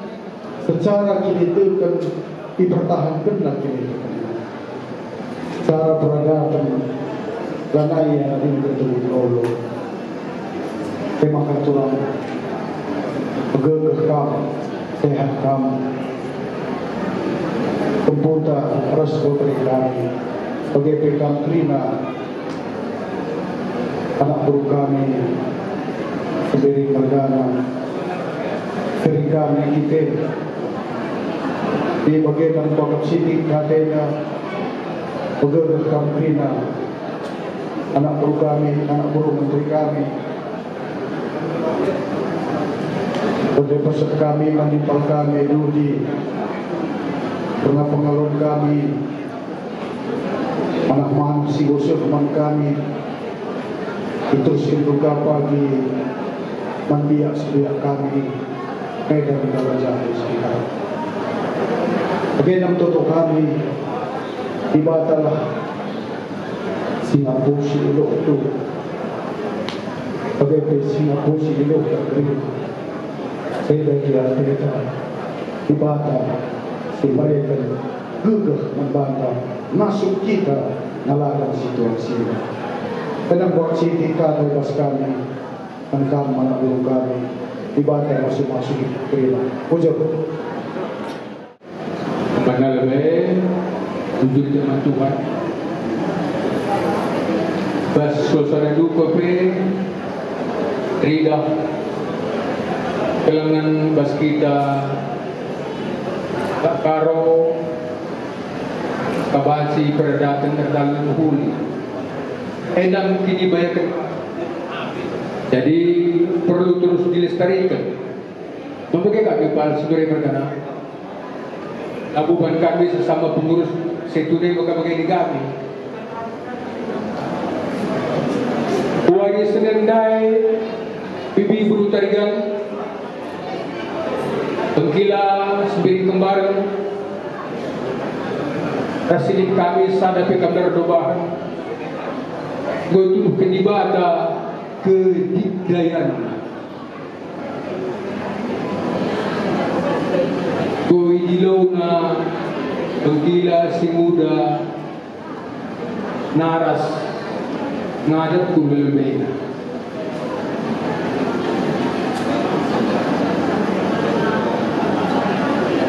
secara kiniteken ipertahankenna kinitekenna. Cara peradaban lanai ia nadingken telu lolo. Tema kan turang, pegegeh kam, sehat kam, tempunta ras pebere kami, bage pe kam kerina, anak beru kami, Siberi mergana, keri kami kite. Di bage kam kuakap sitik katena, pegegeh kam kerina, anak beru kami, anak beru menteri kami. Bage peseh kami, manimpal kami, Jahudi, kerna pengalon kami, manah-manah si ngusur man kami, iterusken ka pagi man biak-biak kami, Medan Dalaja sekitar. Bage nang toto kami, Dibatalah si ngapusi iluhndu, bage pe si ngapusi iluhta kerina. Ceda gia ateta, Dibata si mereken gegeh man banta ngasup kita ngalaken situasi. Tenang buat sitik kata bas kami, engkam anak beru kami, Dibata masuk-masuk kerina. Bujur. Bana lebe, bujur jemaah Tuhan. Bas suasana duka pe, teridah kelengen bas kita tak karo kabanci peradaten erdalem mehuli. Enda mungkin ibayaken. Jadi, perlu terus dilestariken. Maka kami pal siberi mergana. Abuban kami sesama pengurus setune maka bageni kami. Wari Senen ndai, bibi beru Tarigan, pengkila Sembiring Kembareng, ras sidin kami sada pe kam erdobahen, enggo ituduhken Dibata kedigdayanna. Ku idilona pengkila si nguda naras ngadep ku mbelembena.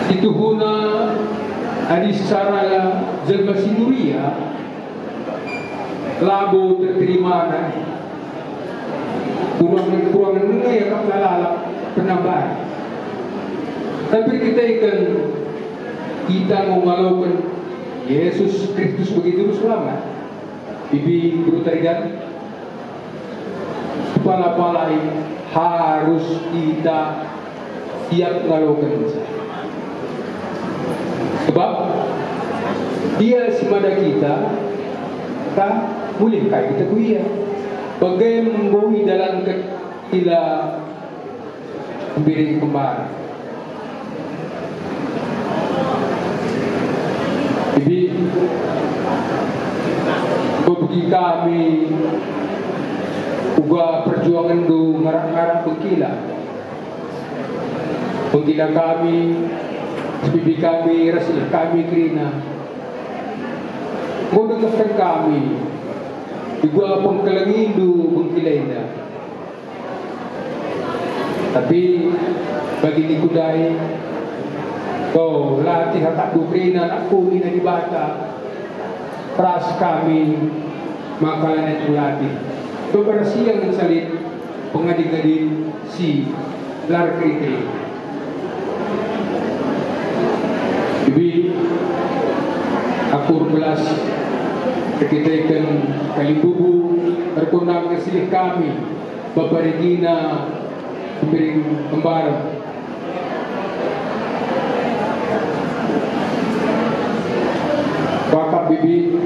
Situhuna adi secara jelma si nuria labo terterimana, kurangen-kurangen nge iakapna lalap penambahan. Tapi erkiteken kita enggo ngaloken Jesus Kristus bage Juru Selamat. Bibi, beru tarigan, pala-pala e harus kita siap ngalokenca. Sebab Ia si mada kita, ka mulih kai kita ku Ia. Bage enggo idalanken ila Sembiring kembar. Jadi, begi kami uga perjuangenndu ngarak-ngarak bengkila. Bengkila kami, sebibi kami, ras kami kerina. Enggo dengesken kami, uga pengkelengindu bengkila enda. Tapi bagi niku ndai, to latih atakndu kerina, anakku, nina Dibata, ras kami maka lanai kulatih. Pembersihen ngenca lit pengadi-ngadi si la erkeri-keri. Bibi, aku erbelas erkiteken kalimbubu erkundang silih kami, Bapa Regina Sembiring Kembar. Wakap, Bibi,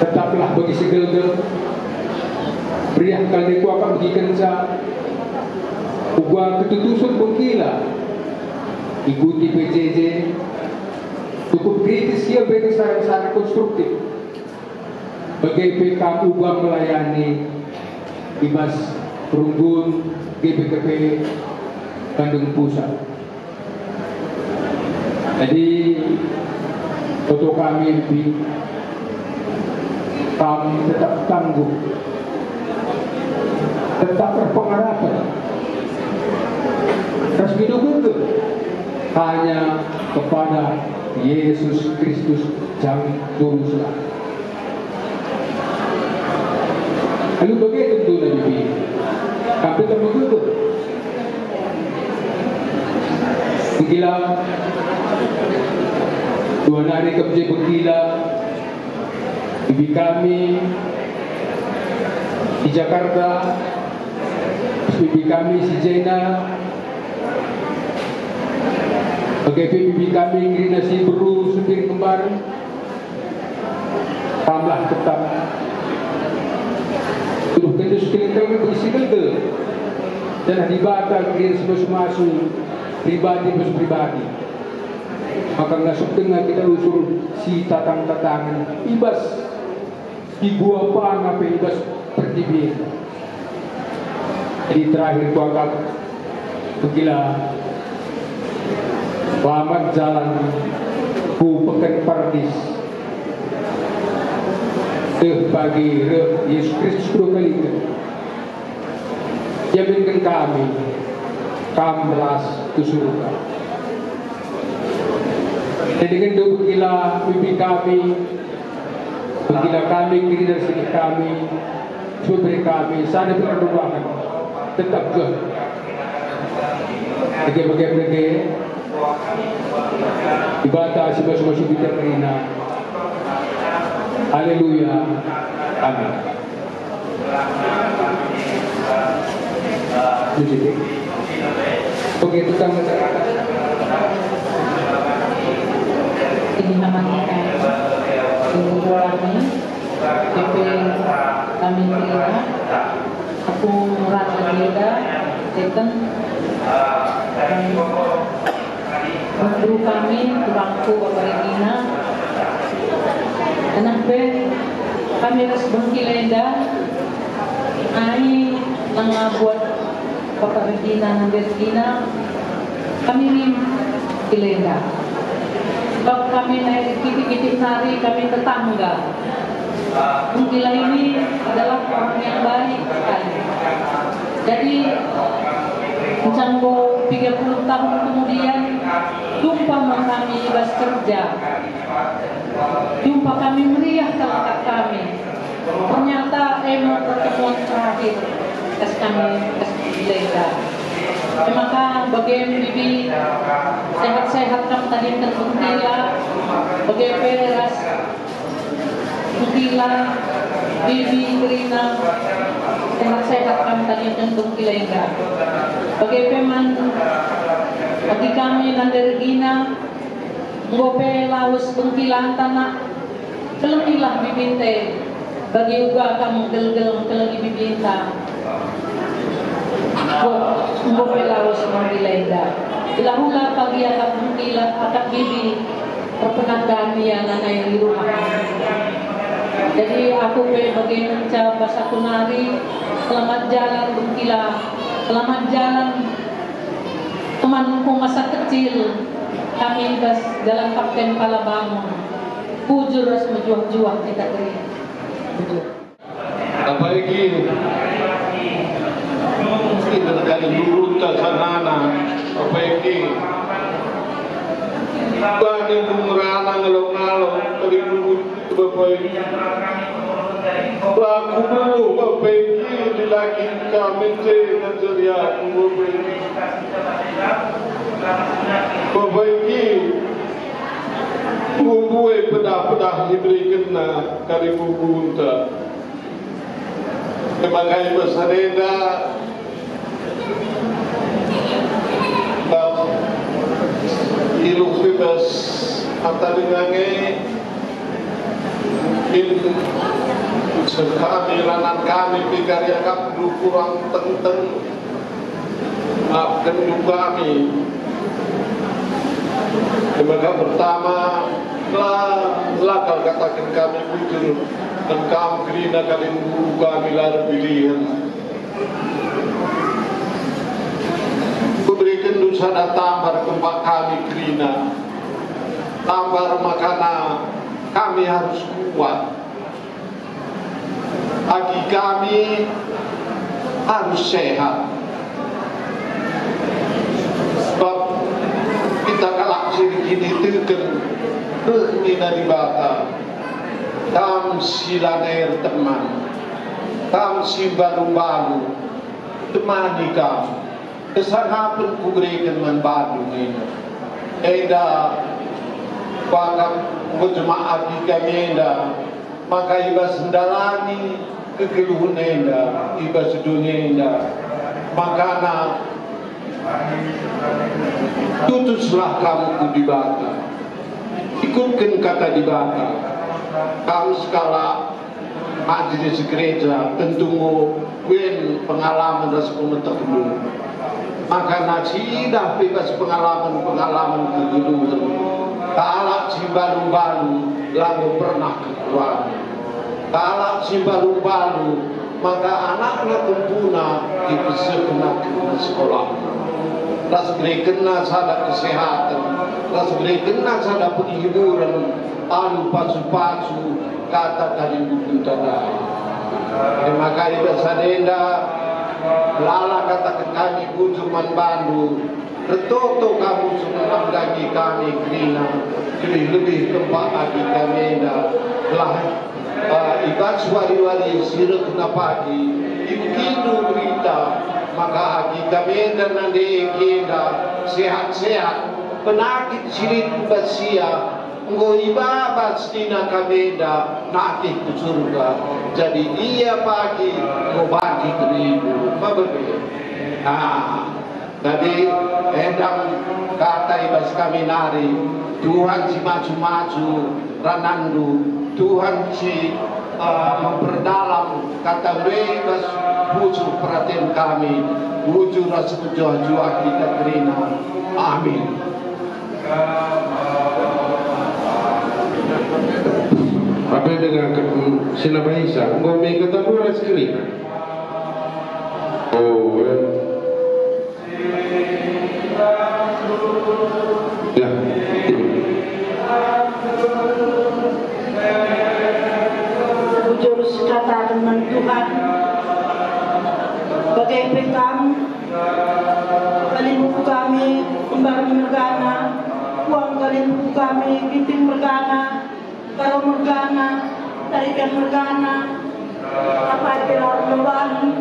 tetaplah bagi si gelgel. Meriah kal nai kuakap begikenca. Uga ketutusen bengkila. Ikuti P J J. Cukup kritis ia, bagi saran-saran konstruktif. Bage pe kam uga melayani i bas perunggun G B K P Bandung Pusat. Jadi, foto kami, Bibi, kam tetap tangguh, tetap berpengharapan, ras begegeh hanya kepada Yesus Kristus, Sang Juru Selamat. Alu bage tentuna, Bibi. Kam tetap begegeh. Bengkila, dua nari kam je bengkila. Bibi kami di Jakarta, bibi kami si Jena, bage pe bibi kami kerina si beru Sembiring Kembar. Kamlah tetap tuduh tendus keleng-keleng bagi si gelgel, janah Dibata kerina si masu-masu pribadi ras pribadi. Maka ngasup denga kita rusur si tatang-tatangen i bas si gua panga pe i bas pertibi enda. Jadi terakhir kuakap, bengkila, selamat jalan ku Peken Pardis. Teh pagi reh Yesus Kristus kedua kaliken. Jaminken kami, kam ras ku surga. Jadi ngendu bengkila, bibi kami, bengkila kami, kerina si kami, subri kami, sada perdoakan, tetap geh. Bage-bage merge, Dibata si masu-masu kita kerina. Haleluya. Amin. Oke, tukang. Ini namanya, eh, ibu kami, P P kami Tira, aku Rata Geda, Teten, eh, Guru kami, turangku Bapa Regina, janah pe kami ras bengkila enda, ai nanga buat Bapa Regina, Nande Regina, kami rim bengkila enda. Sebab kami nai kitik-kitik nari kami tetangga. Bengkila ini adalah orang yang baik sekali. Jadi, Enggo piga puluh tahun kemudian, tumpah me kami i bas kerja. Tumpah kami meriah kal akap kami. Ternyata e me pertemuan terakhir ras kami ras Bengkila enda. E maka bage me bibi, sehat-sehat kam tadingken Bengkila, bage pe ras Bengkila, bibi kerina, sehat-sehat kam tadingken Bengkila enda. Bage pe man adi kami nande Regina, enggo pe lawes Bengkilanta, nak. Kelemilah bibinte, bagi uga kam gelgel kelengi bibinta. Enggo, enggo pe lawes Bengkila enda. Gelah ula pagi akap Bengkila, akap bibi erpenandaan ia nanai i rumah. Jadi aku pe bage ngenca bas aku nari, selamat jalan Bengkila, selamat jalan temanku masa kecil, kami bas jalan Kapten Palabangun. Bujur ras mejuah-juah kita kerina. Bujur. Apa iki? Kita kali dulu tak sanana. Apa iki? Bani bungrana ngalo-ngalo, kali dulu, Bapak iki. Laku beluh, Bapak iki, dilaki kami te ngajari aku, Bapak iki. Bapak iki. Mbue pedah-pedah iberikenna kari bubunta. Emakai besarenda, bab iluh bebas ata dengange, in sekami ranan kami pikar yakap kurang tengteng. Maafken kami. Maka pertama, la, la kal kataken kami bujur, dan kam kerina kalimburu kami la erpilihen. Kuberiken sada tambar kempak kami kerina. Tambar makana kami harus kuat. Agi kami harus sehat. Sebab kita kalak si erkiniteken reh nina Dibata, kam si lanai erteman, kam si mbalu-mbalu, temani kam. Kesangapen kubereken man bandu nina. Enda pakap enggo jemak agi kami enda, maka i bas ndalani kegeluhen enda i bas doni enda, makana tutuslah kam ku Dibata. Ikutken kata Dibata. Kam sekalak majelis gereja, tentu enggo wen pengalaman ras pemetehndu. Maka nacidah pe bas pengalaman-pengalaman kegeluhen, kalak si mbalu-mbalu la enggo pernah kekurangen. Kalak si mbalu-mbalu, maka anakna kempuna ipesehna kerina sekolahna. Ras berekenna sada kesehatan, ras berekenna sada penghiburen, alu pasu-pasu, kata tadi bujur tadai. E maka i bas sada enda, lala kataken kami bujur man bandu, ertoto kam usung nandangi kami kerina, lebih-lebih kempak agi kami enda, gelah, eh, i bas wari-wari si rehna pagi, ibegindu berita, maka agi kami enda nande enda sehat-sehat, penakit si lit i bas ia, enggo ibaba senina kami enda natih ku Surga, jadi ia pagi enggo bangkit teribu. Mabebe. Nah, jadi enda kata i bas kami nari, Tuhan si maju-maju ranandu, Tuhan si, eh, memperdalam kata i bas pusuh peraten kami, bujur ras mejuah-juah kita kerina. Amin. Ape denga ke-, mm, si nabahisa, enggo me kata dua ras kerina. Oh, eh. Ya. Bujur sekataken man Tuhan, bage pe kam. Kami kembar mergana, uang kalimbubu kami, ginting mergana, karo mergana, tarigan mergana, apa pe la erbahan,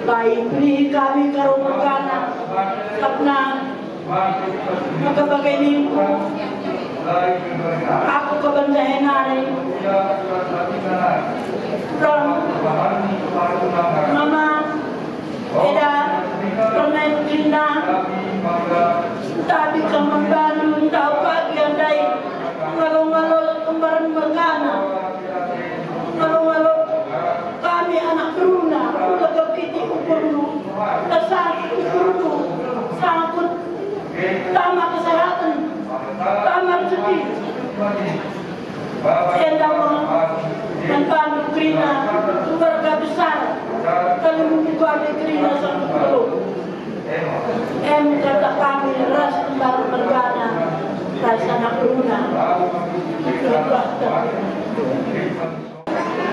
kai beri kami karo mergana, sabap maka bage ningku, aku keben jahe nari, Rom, Mama, Eda, permen Cina, tapi kaman Bandung, tau pagi andai, ngalo-ngalo kembar mergana, ngalo-ngalo kami anak beruna, udah kepiti ukurnu, tersangkut ukurnu, sangkut tama kesehatan, tama rezeki. Enda me man bandu kerina keluarga besar, kalimbubu kami kerina sangkut ngalo. Em kata kami ras kembar mergana, ras anak beruna.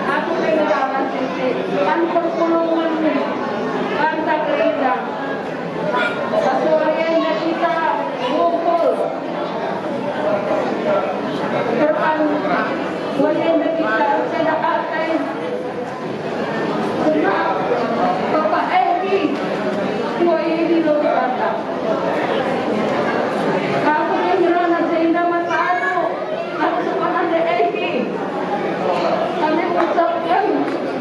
Aku pengen dapat titik, kan perpulungen, kan tak kerina. Sore enda kita ngumpul. Terang, sore enda kita ersendak ate. Sebab Bapak Edi, dua ini lo kata. Aku yang ngerana sehingga mata anu, aku sepakat Edi. Kami ucapkan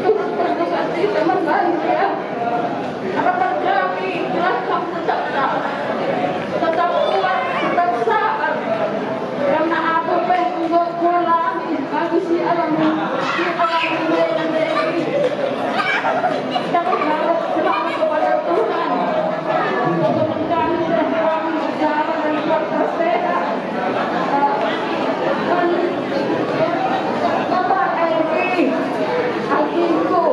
turut berduka cita teman-teman ya. Harapan kami, gelarkam tetap, tetap kuat, tetap sabar. Karena aku pe enggo kualami bagi si alam, si alam ini. Tapi harap selalu kepada Tuhan. Untuk kami dan kami berjalan dan tetap sehat. Dan Bapak Edi, adikku,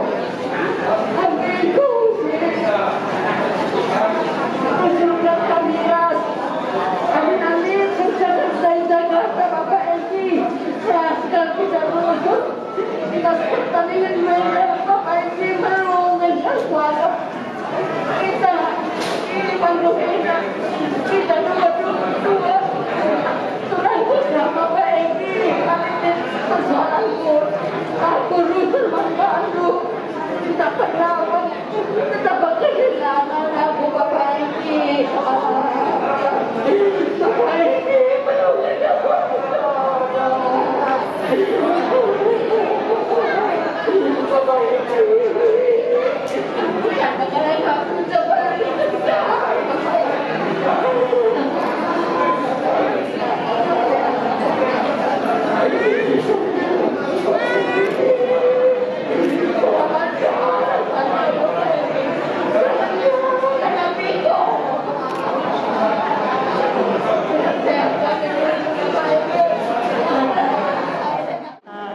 kita dua-dua, Tuhan, Bapak Edi, persoalanku, aku rusur man bandu. Tetap bernafas, tetap bekerja, aku Bapak ini. Bapak ini, Bapak ini.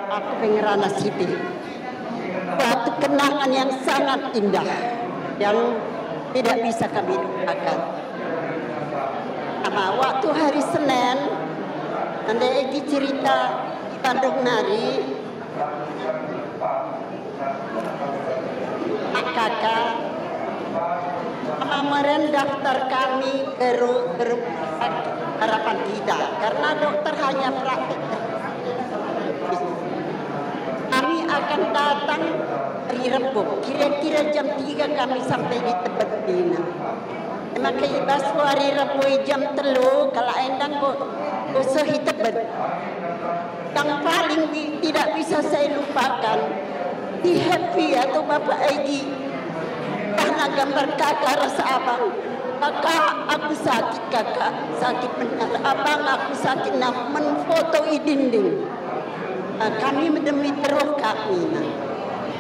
Aku pe ngerana Siti. Suatu kenangan yang sangat indah, yang tidak bisa kami lupakan. Ama waktu hari Senin, enda Egi cerita di Bandung nari, Kaka, Ama Meren daftar kami ke ru-, ke rumah sakit Harapan Kita, karena dokter hanya praktek. Kami akan datang hari Rebo, kira-kira jam tiga kami sampai di Tebet, nina. E maka i bas wari Rebo i jam telu, kalak enda enggo, enggo seh i Tebet. Yang paling bi-, tidak bisa saya lupakan, si Happy atau Bapak Egi. Karena gambar Kaka ras Abang. "Kaka, aku sakit, Kaka. Sakit benar. Abang, aku sakit." Nah, menfoto i dinding. Ah, kami medemi teruh kami, nah.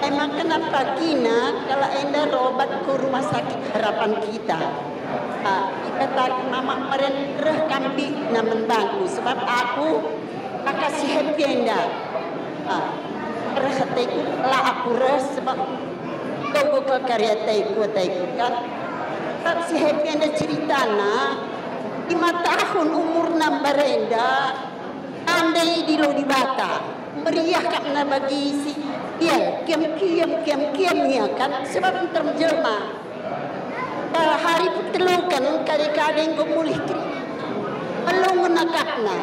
Emang kenapa kina kalak enda robat ku rumah sakit Harapan Kita? Ah, ikataken Ama Meren reh kami, nah, man bandu, sebab aku maka si Happy enda. Ah, reh ateku, la aku reh sebab togo kal kari ateku, ateku kan. Sebab si Happy enda ceritana, lima tahun umurna mbarenda, tandai idilo Dibata, meriah kap na bagi si ia, kiam-kiam, kiam-kiam ia kan, sebab nterem jelma. Hari peteluken kade-kade enggo mulih kerina. Melungun akapna.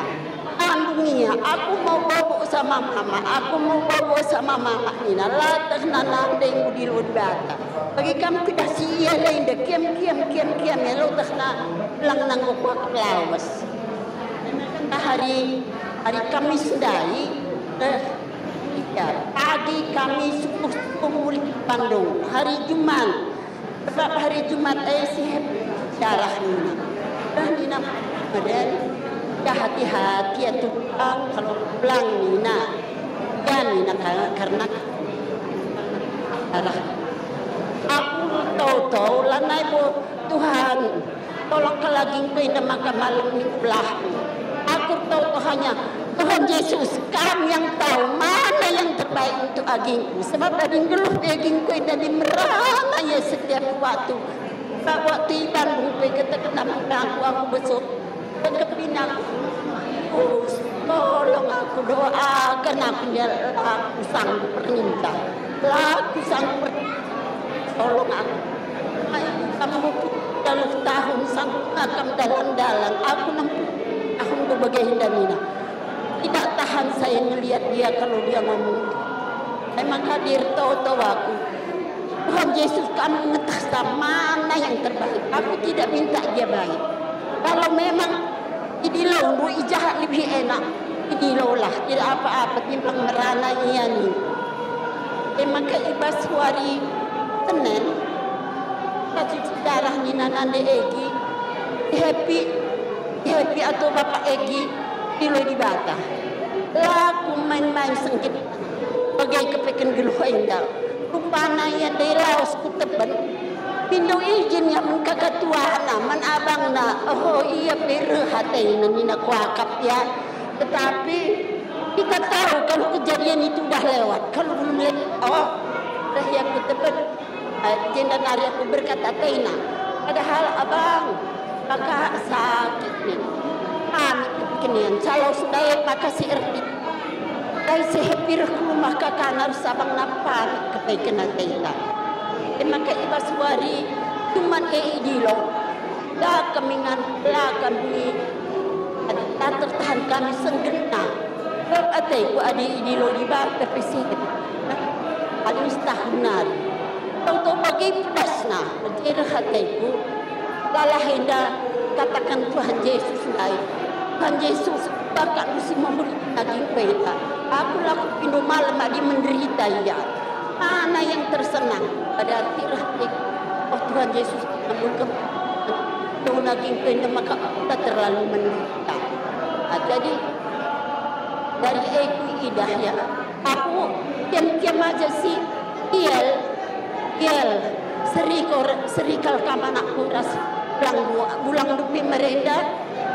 Andungia, aku mau bobo sama mama, aku mau bobo sama mama nina, la tehna nande enggo idilo Dibata. Bagi kam kedah si ia lainda, kiam, kiam, kiam, kiam, ya lo tehna lang nanggo kuakap lawes. Hari, hari Kamis ndai, eh, iya, pagi kami subuh-subuh mulih Bandung. Hari Jumat, sebab hari Jumat e si Hep darah nina. Dah nina, kemudian, ya hati-hati ya Tuhan, kalau pulang nina. Ya nina, ka-, karena darah. Aku tau-tau lanai bo Tuhan. Tolong kelagingku enda maka malem minggu lah. Aku tau hanya Tuhan Yesus, Kam yang tahu mana yang terbaik untuk agingku. Sebab daging geluh pe agingku enda di merana ia setiap waktu. Sebab waktu i Bandung pe kata kena aku, aku besok. Kepina aku. Tolong aku, doakan aku, ya Allah, aku sanggup perminta. Aku sanggup perminta. Tolong aku. Ayo, kamu dalam tahun sanggup makan dalan-dalan. Aku enam puluh tahun berbagi nina. Tidak tahan saya melihat dia kalau dia ngomong. Emang hadir toto aku. Tuhan Yesus, kamu ngeteh mana yang terbaik. Aku tidak minta dia baik. Kalau memang idilondu i jahat lebih enak, idilolah, tidak apa-apa, timbang merana ia ni. E maka i bas wari Senen, cuci darah nina nande Egi, Happy, Happy atau Bapak Egi, idilo Dibata. La ku main-main sengget bage kepeken geluh enda. Rupana ia ndai lawes ku Teben. Pindo ijin ia man kakatuana, man abangna. Oh, ia pe reh atena nina kuakap ia. Tetapi kita tahu kalau kejadian itu udah lewat, kalau belum lewat, oh, dah ia ku Teben. Eh, jenda nari aku berkat atena. Padahal abang, kakak sakit nih. Kami kekenian, kalau sudah maka si erti. Kai si Happy reh ku rumah kakak narus abang napa kepeken atena. E maka i bas wari cuman e idilo. La kami ngan, la kami, la tertahan kami senggetna. Rap ateku adi idilo Dibata pe si Happy. Adi setahun nari. Tau-tau bage pedasna, mejereh ateku. Lalah enda katakan Tuhan Yesus ndai. Tuhan Yesus, bakakndu si memberi daging peta. Aku la kupindo malem adi menderita ia. Mana yang tersenang pada tireh ik-, oh Tuhan Yesus, ampun ke daging peta maka kita terlalu menderita. Ah, jadi dari e kuidah ya, aku kiam-kiam aja si Iel, Iel, serikor, serikal kam anakku ras bulang dua, bulang dupi merenda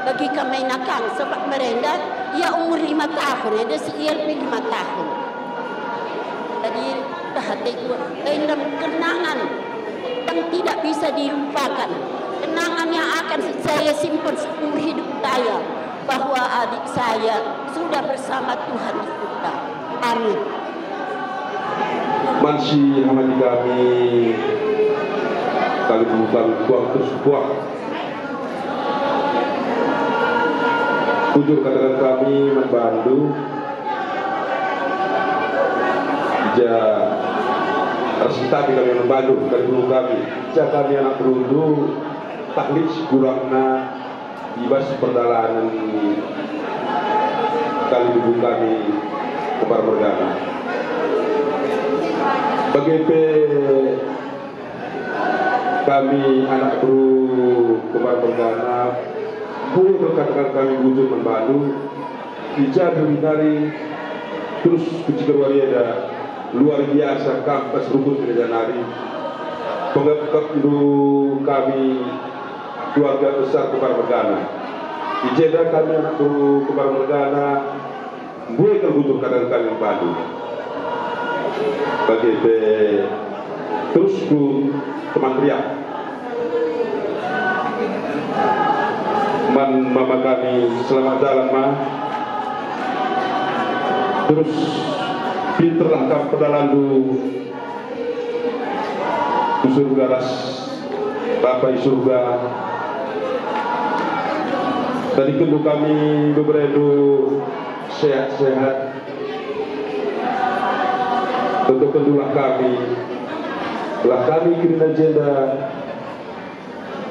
bagi kam main akang, sebab merenda ia umur lima tahun, ada si Iel pe lima tahun. Jadi, dah ateku, endam kenangan yang tidak bisa dilupakan, kenangan yang akan saya simpan seumur hidup saya, bahwa adik saya sudah bersama Tuhan di surga. Amin. Man si hamati kami, kami bukan kuah terus kuah. Bujur katakan kami man bandu, ja ras tapi kami man bandu, kami dulu kami, ja kami anak berundu, taklid si kurangna, i bas perdalanen kali tubuh kami Kembar mergana. Bage pe kami anak beru Kembar mergana, enggo katakan kami bujur man bandu, i ja duri nari terus kuciker wari enda luar biasa kam bas rukun gereja nari. Pengepkepndu kami keluarga besar Kembar mergana. I jenda kami anak beru Kembar mergana, mbue kal bujur katakan kami man bandu. Bage pe terus ku teman meriah. Man mama kami, selamat jalan, Ma. Terus pinterlah kam perdalandu. Ku surga ras Bapa i surga, tadingkenndu kami beberendu sehat-sehat. Tokenndulah kami, lah kami kerina jenda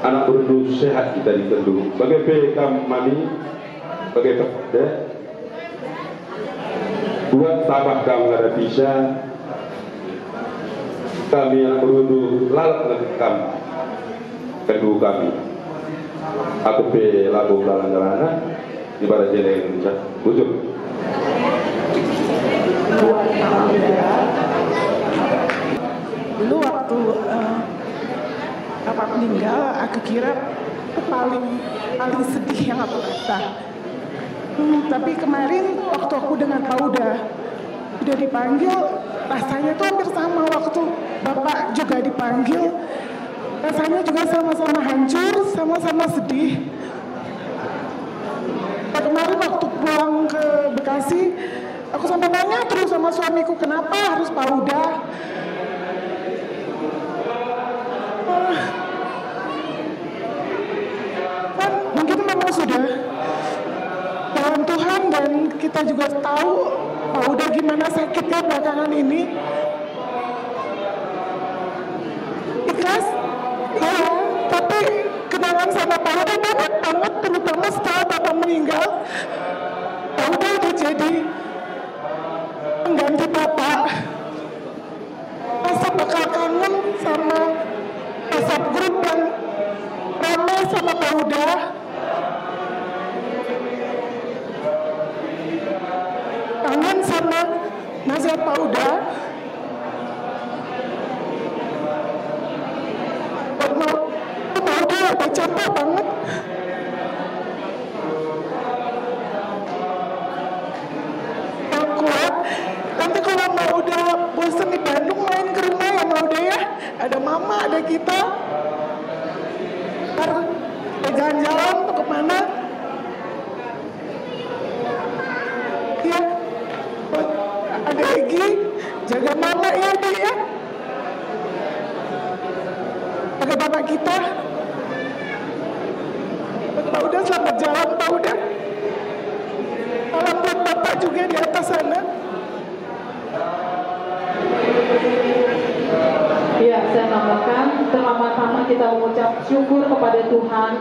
anak berundu sehat kita ditendung. Bage pe kam mami, bage pe de. Buat tabah kam ngadapisa, kami anak berundu lalap nge kam kendu kami. Aku pe labo dalan ngerana, ibarat jeleng bujur. Dulu waktu eh, Bapak meninggal, aku kira itu paling paling sedih yang aku rasa. Hmm, tapi kemarin waktu aku dengan Pak Uda udah dipanggil, rasanya tuh hampir sama waktu Bapak juga dipanggil. Rasanya juga sama-sama hancur, sama-sama sedih. Nah, kemarin waktu pulang ke Bekasi, aku sampai nanya terus sama suamiku, kenapa harus Pak Uda? Ah, kan mungkin memang sudah dalam Tuhan, dan kita juga tahu Pak Uda gimana sakitnya belakangan ini. Ikhlas? Ya, tapi kenangan sama Pak Uda banyak banget, terutama setelah Bapak meninggal. Pak Uda udah jadi pengganti Bapak. Masa bakal kangen sama WhatsApp grup yang rame sama Pak Uda. Kangen sama nasihat Pak Uda. Mau, Pak Uda udah capek banget. Yang kuat, nanti kalau mau udah bosen di Bandung, main ke rumah ya, mau udah ya. Ada mama, ada kita. Ntar jalan-jalan tuh kemana? Ya, ada Egi, jaga mama ya, Dek ya. Ada bapak kita. Pak Uda, selamat jalan, Pak Uda. Salam buat bapak juga di atas sana. Ya, saya tambahkan, pertama-tama kita mengucap syukur kepada Tuhan,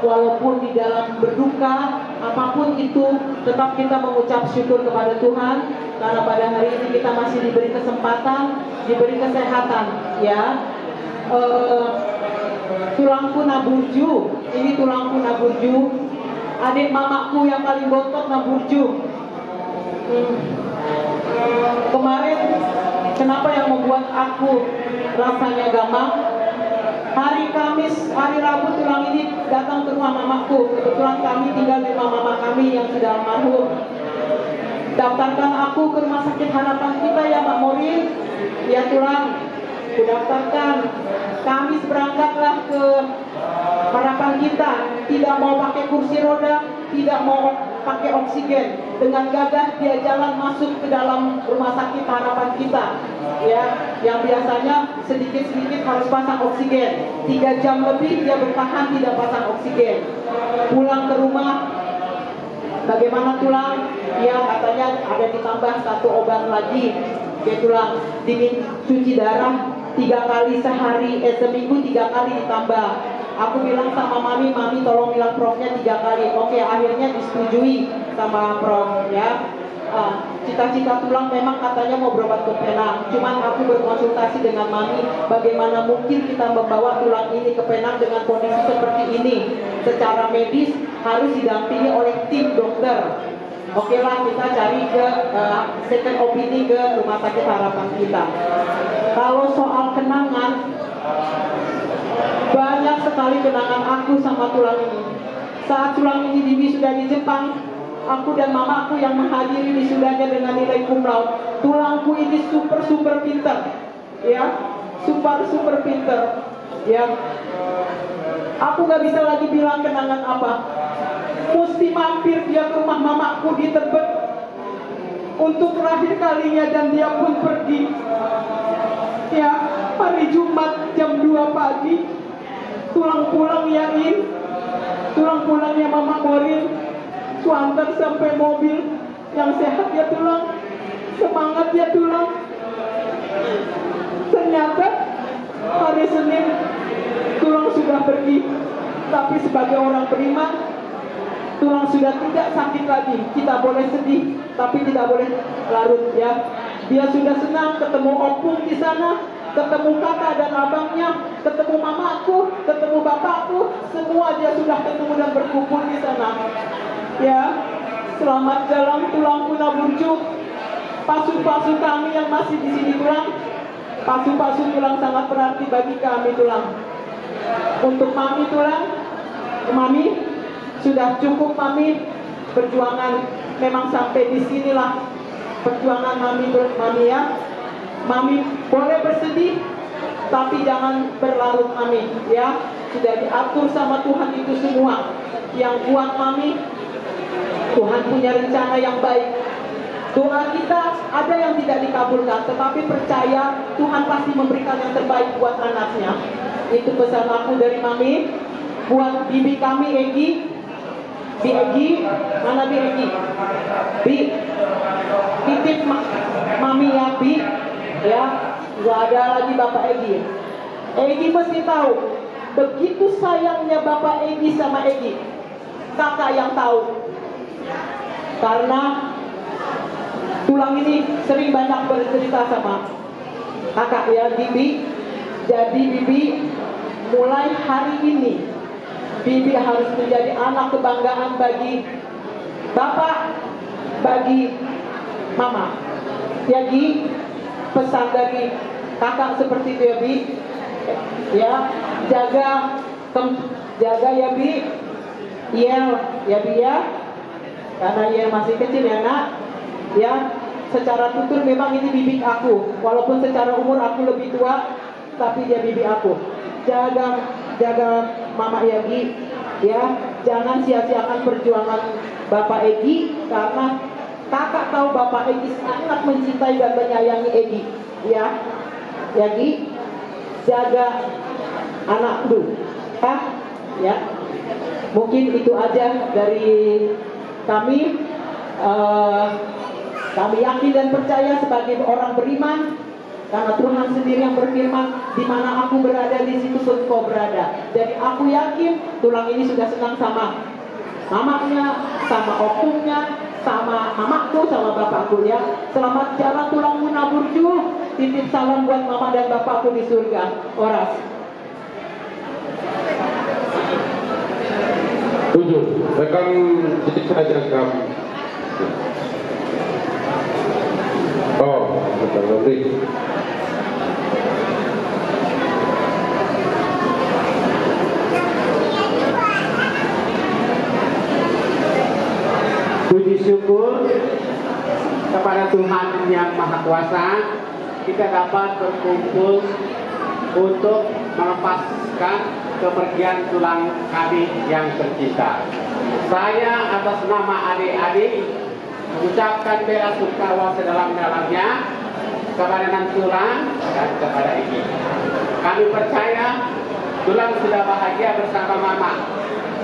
walaupun di dalam berduka, apapun itu, tetap kita mengucap syukur kepada Tuhan, karena pada hari ini kita masih diberi kesempatan, diberi kesehatan, ya. Eh, tulangku naburju, ini tulangku naburju, adik mamaku yang paling bontot naburju. Hmm. Kemarin, kenapa yang membuat aku rasanya gamang? Hari Kamis, hari Rabu tulang ini datang ke rumah mamaku. Kebetulan kami tinggal di rumah mama kami yang sudah almarhum. Daftarkan aku ke Rumah Sakit Harapan Kita ya, Mak Morin. Ya, tulang. Kudaftarkan. Kamis berangkatlah ke Harapan Kita, tidak mau pakai kursi roda, tidak mau pakai oksigen. Dengan gagah dia jalan masuk ke dalam Rumah Sakit Harapan Kita. Ya, yang biasanya sedikit-sedikit harus pasang oksigen. Tiga jam lebih dia bertahan tidak pasang oksigen. Pulang ke rumah, bagaimana, tulang? Ya, katanya ada ditambah satu obat lagi. Oke, tulang, dimin-, cuci darah tiga kali sehari, eh, seminggu tiga kali ditambah. Aku bilang sama mami, "Mami, tolong bilang profnya tiga kali." Oke, akhirnya disetujui sama prof, ya. Ah, cita-cita tulang memang katanya mau berobat ke Penang. Cuman aku berkonsultasi dengan mami, bagaimana mungkin kita membawa tulang ini ke Penang dengan kondisi seperti ini. Secara medis harus didampingi oleh tim dokter. Oke lah, kita cari ke, eh, second opinion ke Rumah Sakit Harapan Kita. Kalau soal kenangan, banyak sekali kenangan aku sama tulang ini. Saat tulang ini diwisuda di Jepang, aku dan mamaku yang menghadiri wisudanya dengan nilai cum laude. Tulangku ini super-super pinter. Ya, super, super pinter. Ya. Aku nggak bisa lagi bilang kenangan apa. Mesti mampir dia ke rumah mamaku di Tebet untuk terakhir kalinya dan dia pun pergi. Ya, hari Jumat jam dua pagi. Tulang pulang ya, In. Tulang pulang ya, Mama Morin. Kuantar sampai mobil. Yang sehat ya, Tulang. Semangat ya, Tulang. Ternyata hari Senin Tulang sudah pergi. Tapi sebagai orang beriman, Tulang sudah tidak sakit lagi. Kita boleh sedih, tapi tidak boleh larut, ya. Dia sudah senang ketemu opung di sana, ketemu kakak dan abangnya, ketemu mamaku, ketemu bapakku, semua dia sudah ketemu dan berkumpul di sana. Ya, selamat jalan, Tulangku na burju. Pasu-pasu kami yang masih di sini, Tulang. Pasu-pasu Tulang sangat berarti bagi kami, Tulang. Untuk Mami, Tulang, Mami, sudah cukup, Mami, perjuangan. Memang sampai di sinilah perjuangan Mami, Mami, ya. Mami boleh bersedih, tapi jangan berlarut, Mami, ya. Sudah diatur sama Tuhan itu semua. Yang kuat, Mami, Tuhan punya rencana yang baik. Doa kita ada yang tidak dikabulkan, tetapi percaya Tuhan pasti memberikan yang terbaik buat anaknya. Itu pesan aku dari Mami buat bibi kami, Egi. Bi Egi, mana Bi Egi? Bi, titip ma- Mami ya, Bi. Ya, nggak ada lagi Bapak Egi. Egi mesti tahu begitu sayangnya Bapak Egi sama Egi. Kakak yang tahu. Karena Tulang ini sering banyak bercerita sama kakak ya, Bibi. Jadi Bibi, mulai hari ini Bibi harus menjadi anak kebanggaan bagi Bapak, bagi Mama. Ya, Gi, pesan dari kakak seperti itu ya, Bi. Ya, jaga kem- jaga ya, Bi. Iya, ya, Bi, ya. Karena ia masih kecil ya, Nak. Ya, secara tutur memang ini bibik aku. Walaupun secara umur aku lebih tua, tapi dia bibik aku. Jaga, jaga Mama ya, Gi. Ya, jangan sia-siakan perjuangan Bapak Egi, karena kakak tahu Bapak Egi sangat mencintai dan menyayangi Egi. Ya, ya, Gi. Jaga anakku. Ya, ya. Mungkin itu aja dari kami. Eh, kami yakin dan percaya sebagai orang beriman, karena Tuhan sendiri yang berfirman, "Di mana aku berada, di situ pun kau berada." Jadi aku yakin Tulang ini sudah senang sama mamanya, sama opungnya, sama mamaku, sama bapakku ya. Selamat jalan Tulangku na burju. Titip salam buat mama dan bapakku di surga. Horas. Tujuh, rekam detik saja rekam. Oh, rekam nanti. Puji syukur kepada Tuhan yang Maha Kuasa, kita dapat berkumpul untuk melepaskan kepergian tulang kami yang tercinta. Saya atas nama adik-adik mengucapkan bela sungkawa sedalam-dalamnya kepada Nantulang dan kepada Egi. Kami percaya Tulang sudah bahagia bersama Mama,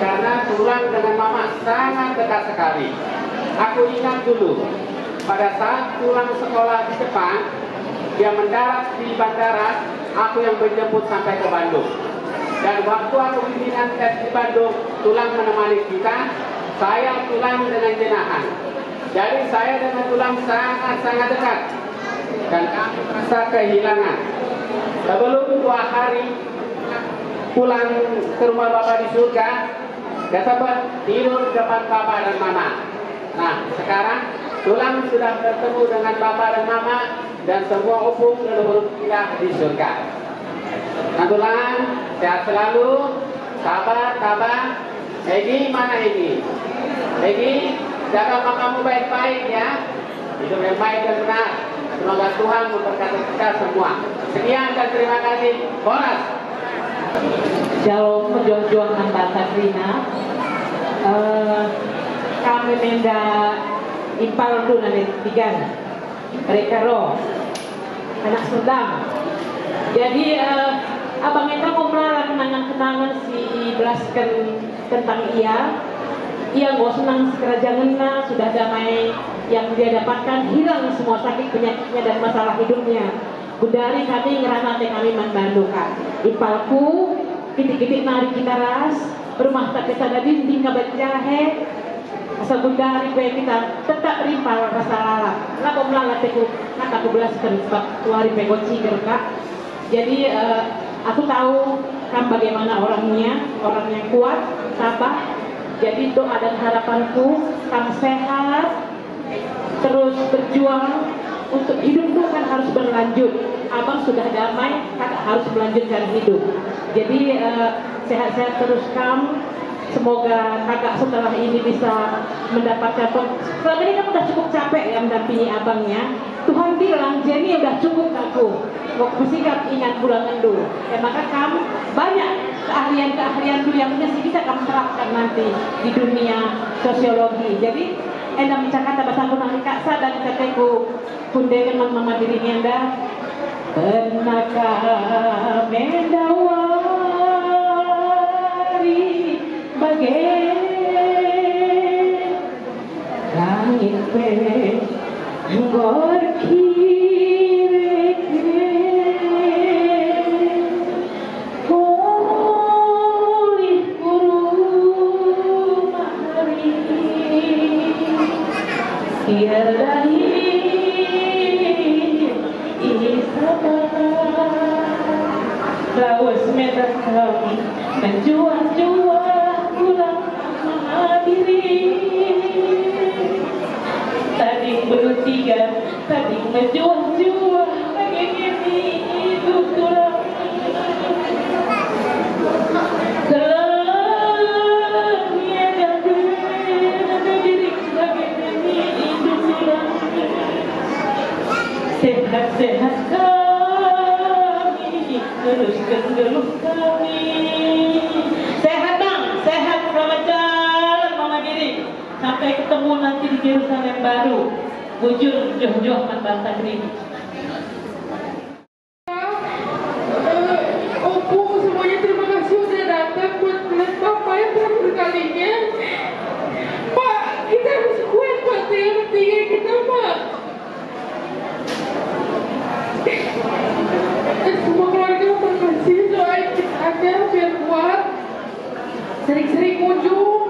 karena Tulang dengan Mama sangat dekat sekali. Aku ingat dulu, pada saat Tulang sekolah di Jepang, dia mendarat di bandara, aku yang menjemput sampai ke Bandung. Dan waktu aku bimbingan tes di Bandung, Tulang menemani kita, saya, Tulang dengan Jenahan. Jadi saya dengan Tulang sangat-sangat dekat. Dan kami merasa kehilangan. Sebelum dua hari pulang ke rumah Bapa di surga, dia sempat tidur di depan Bapa dan Mama. Nah, sekarang Tulang sudah bertemu dengan Bapa dan Mama dan semua opung leluhur kita di surga. Nah, Tulang, sehat selalu, sabar, tabah. Egi, mana Egi? Egi, jaga mamamu baik-baik ya. Hidup yang baik dan benar. Semoga Tuhan memberkati kita semua. Sekian dan terima kasih. Horas. Shalom, perjuang-juangan bangsa Krina. Eh, kami menda impal tu nanti tiga. Mereka roh. Anak Serdang. Jadi, eh, Abang enda enggo melala kenangan-kenangan si ibelasken tentang ia. Ia enggo senang sikerajangenna, sudah damai yang dia dapatkan, hilang semua sakit penyakitnya dan masalah hidupnya. Gundari kami ngerana ate kami man bandu, Kak. Impalku, kitik-kitik nari kita ras, rumah tangga sada dinding kaban jahe, asa gundari pe kita tetap rimpal rasa lalap. Labo melala ateku, kata kubelasken, sebab wari pe enggo ciger, Kak. Jadi, eh, aku tahu kam bagaimana orangnya, orang yang kuat, tabah. Jadi, doa dan harapanku, kam sehat, terus berjuang untuk hidup itu kan harus berlanjut. Abang sudah damai, kakak harus melanjutkan hidup. Jadi, eh, sehat-sehat terus kam. Semoga kakak setelah ini bisa mendapatkan peng-, selama ini kan udah cukup capek ya mendampingi abangnya. Tuhan bilang, "Jenny, udah cukup aku. Mau kusikap ingan pulangenndu." Ya, maka kam banyak keahlian-keahlian dulu yang mesti bisa kam terapkan nanti di dunia sosiologi. Jadi, enda mencakata bahasa aku nang kaksa dan kateku, kundeken man mama diri enda. Pernahkah mendawari bage? Langit pe enggo erkire-kire. Mulih ku rumah ari, biar dahin isapa. Lawes medan kami menjuah-juah pulang mama diri. Tading belut tiga, tading mejuah-juah, bage kami hidup turang. Keleng ia jande, bage diri, bage kami hidup turang. Sehat-sehat kami, terusken geluh kami. Sehat, Bang, sehat, selamat jalan, Mama Giring. Sampai ketemu nanti di Jerusalem Baru. Bujur, joh-joh man banta kerina. Eh, Opo, semuanya terima kasih udah datang buat ngeliat Papa yang terakhir kalinya. Pak, kita harus kuat, Pak, tiga, tiga kita, Pak. Eh, semua keluarga, makasih, doain kita aja biar kuat. Sering-sering kunjung.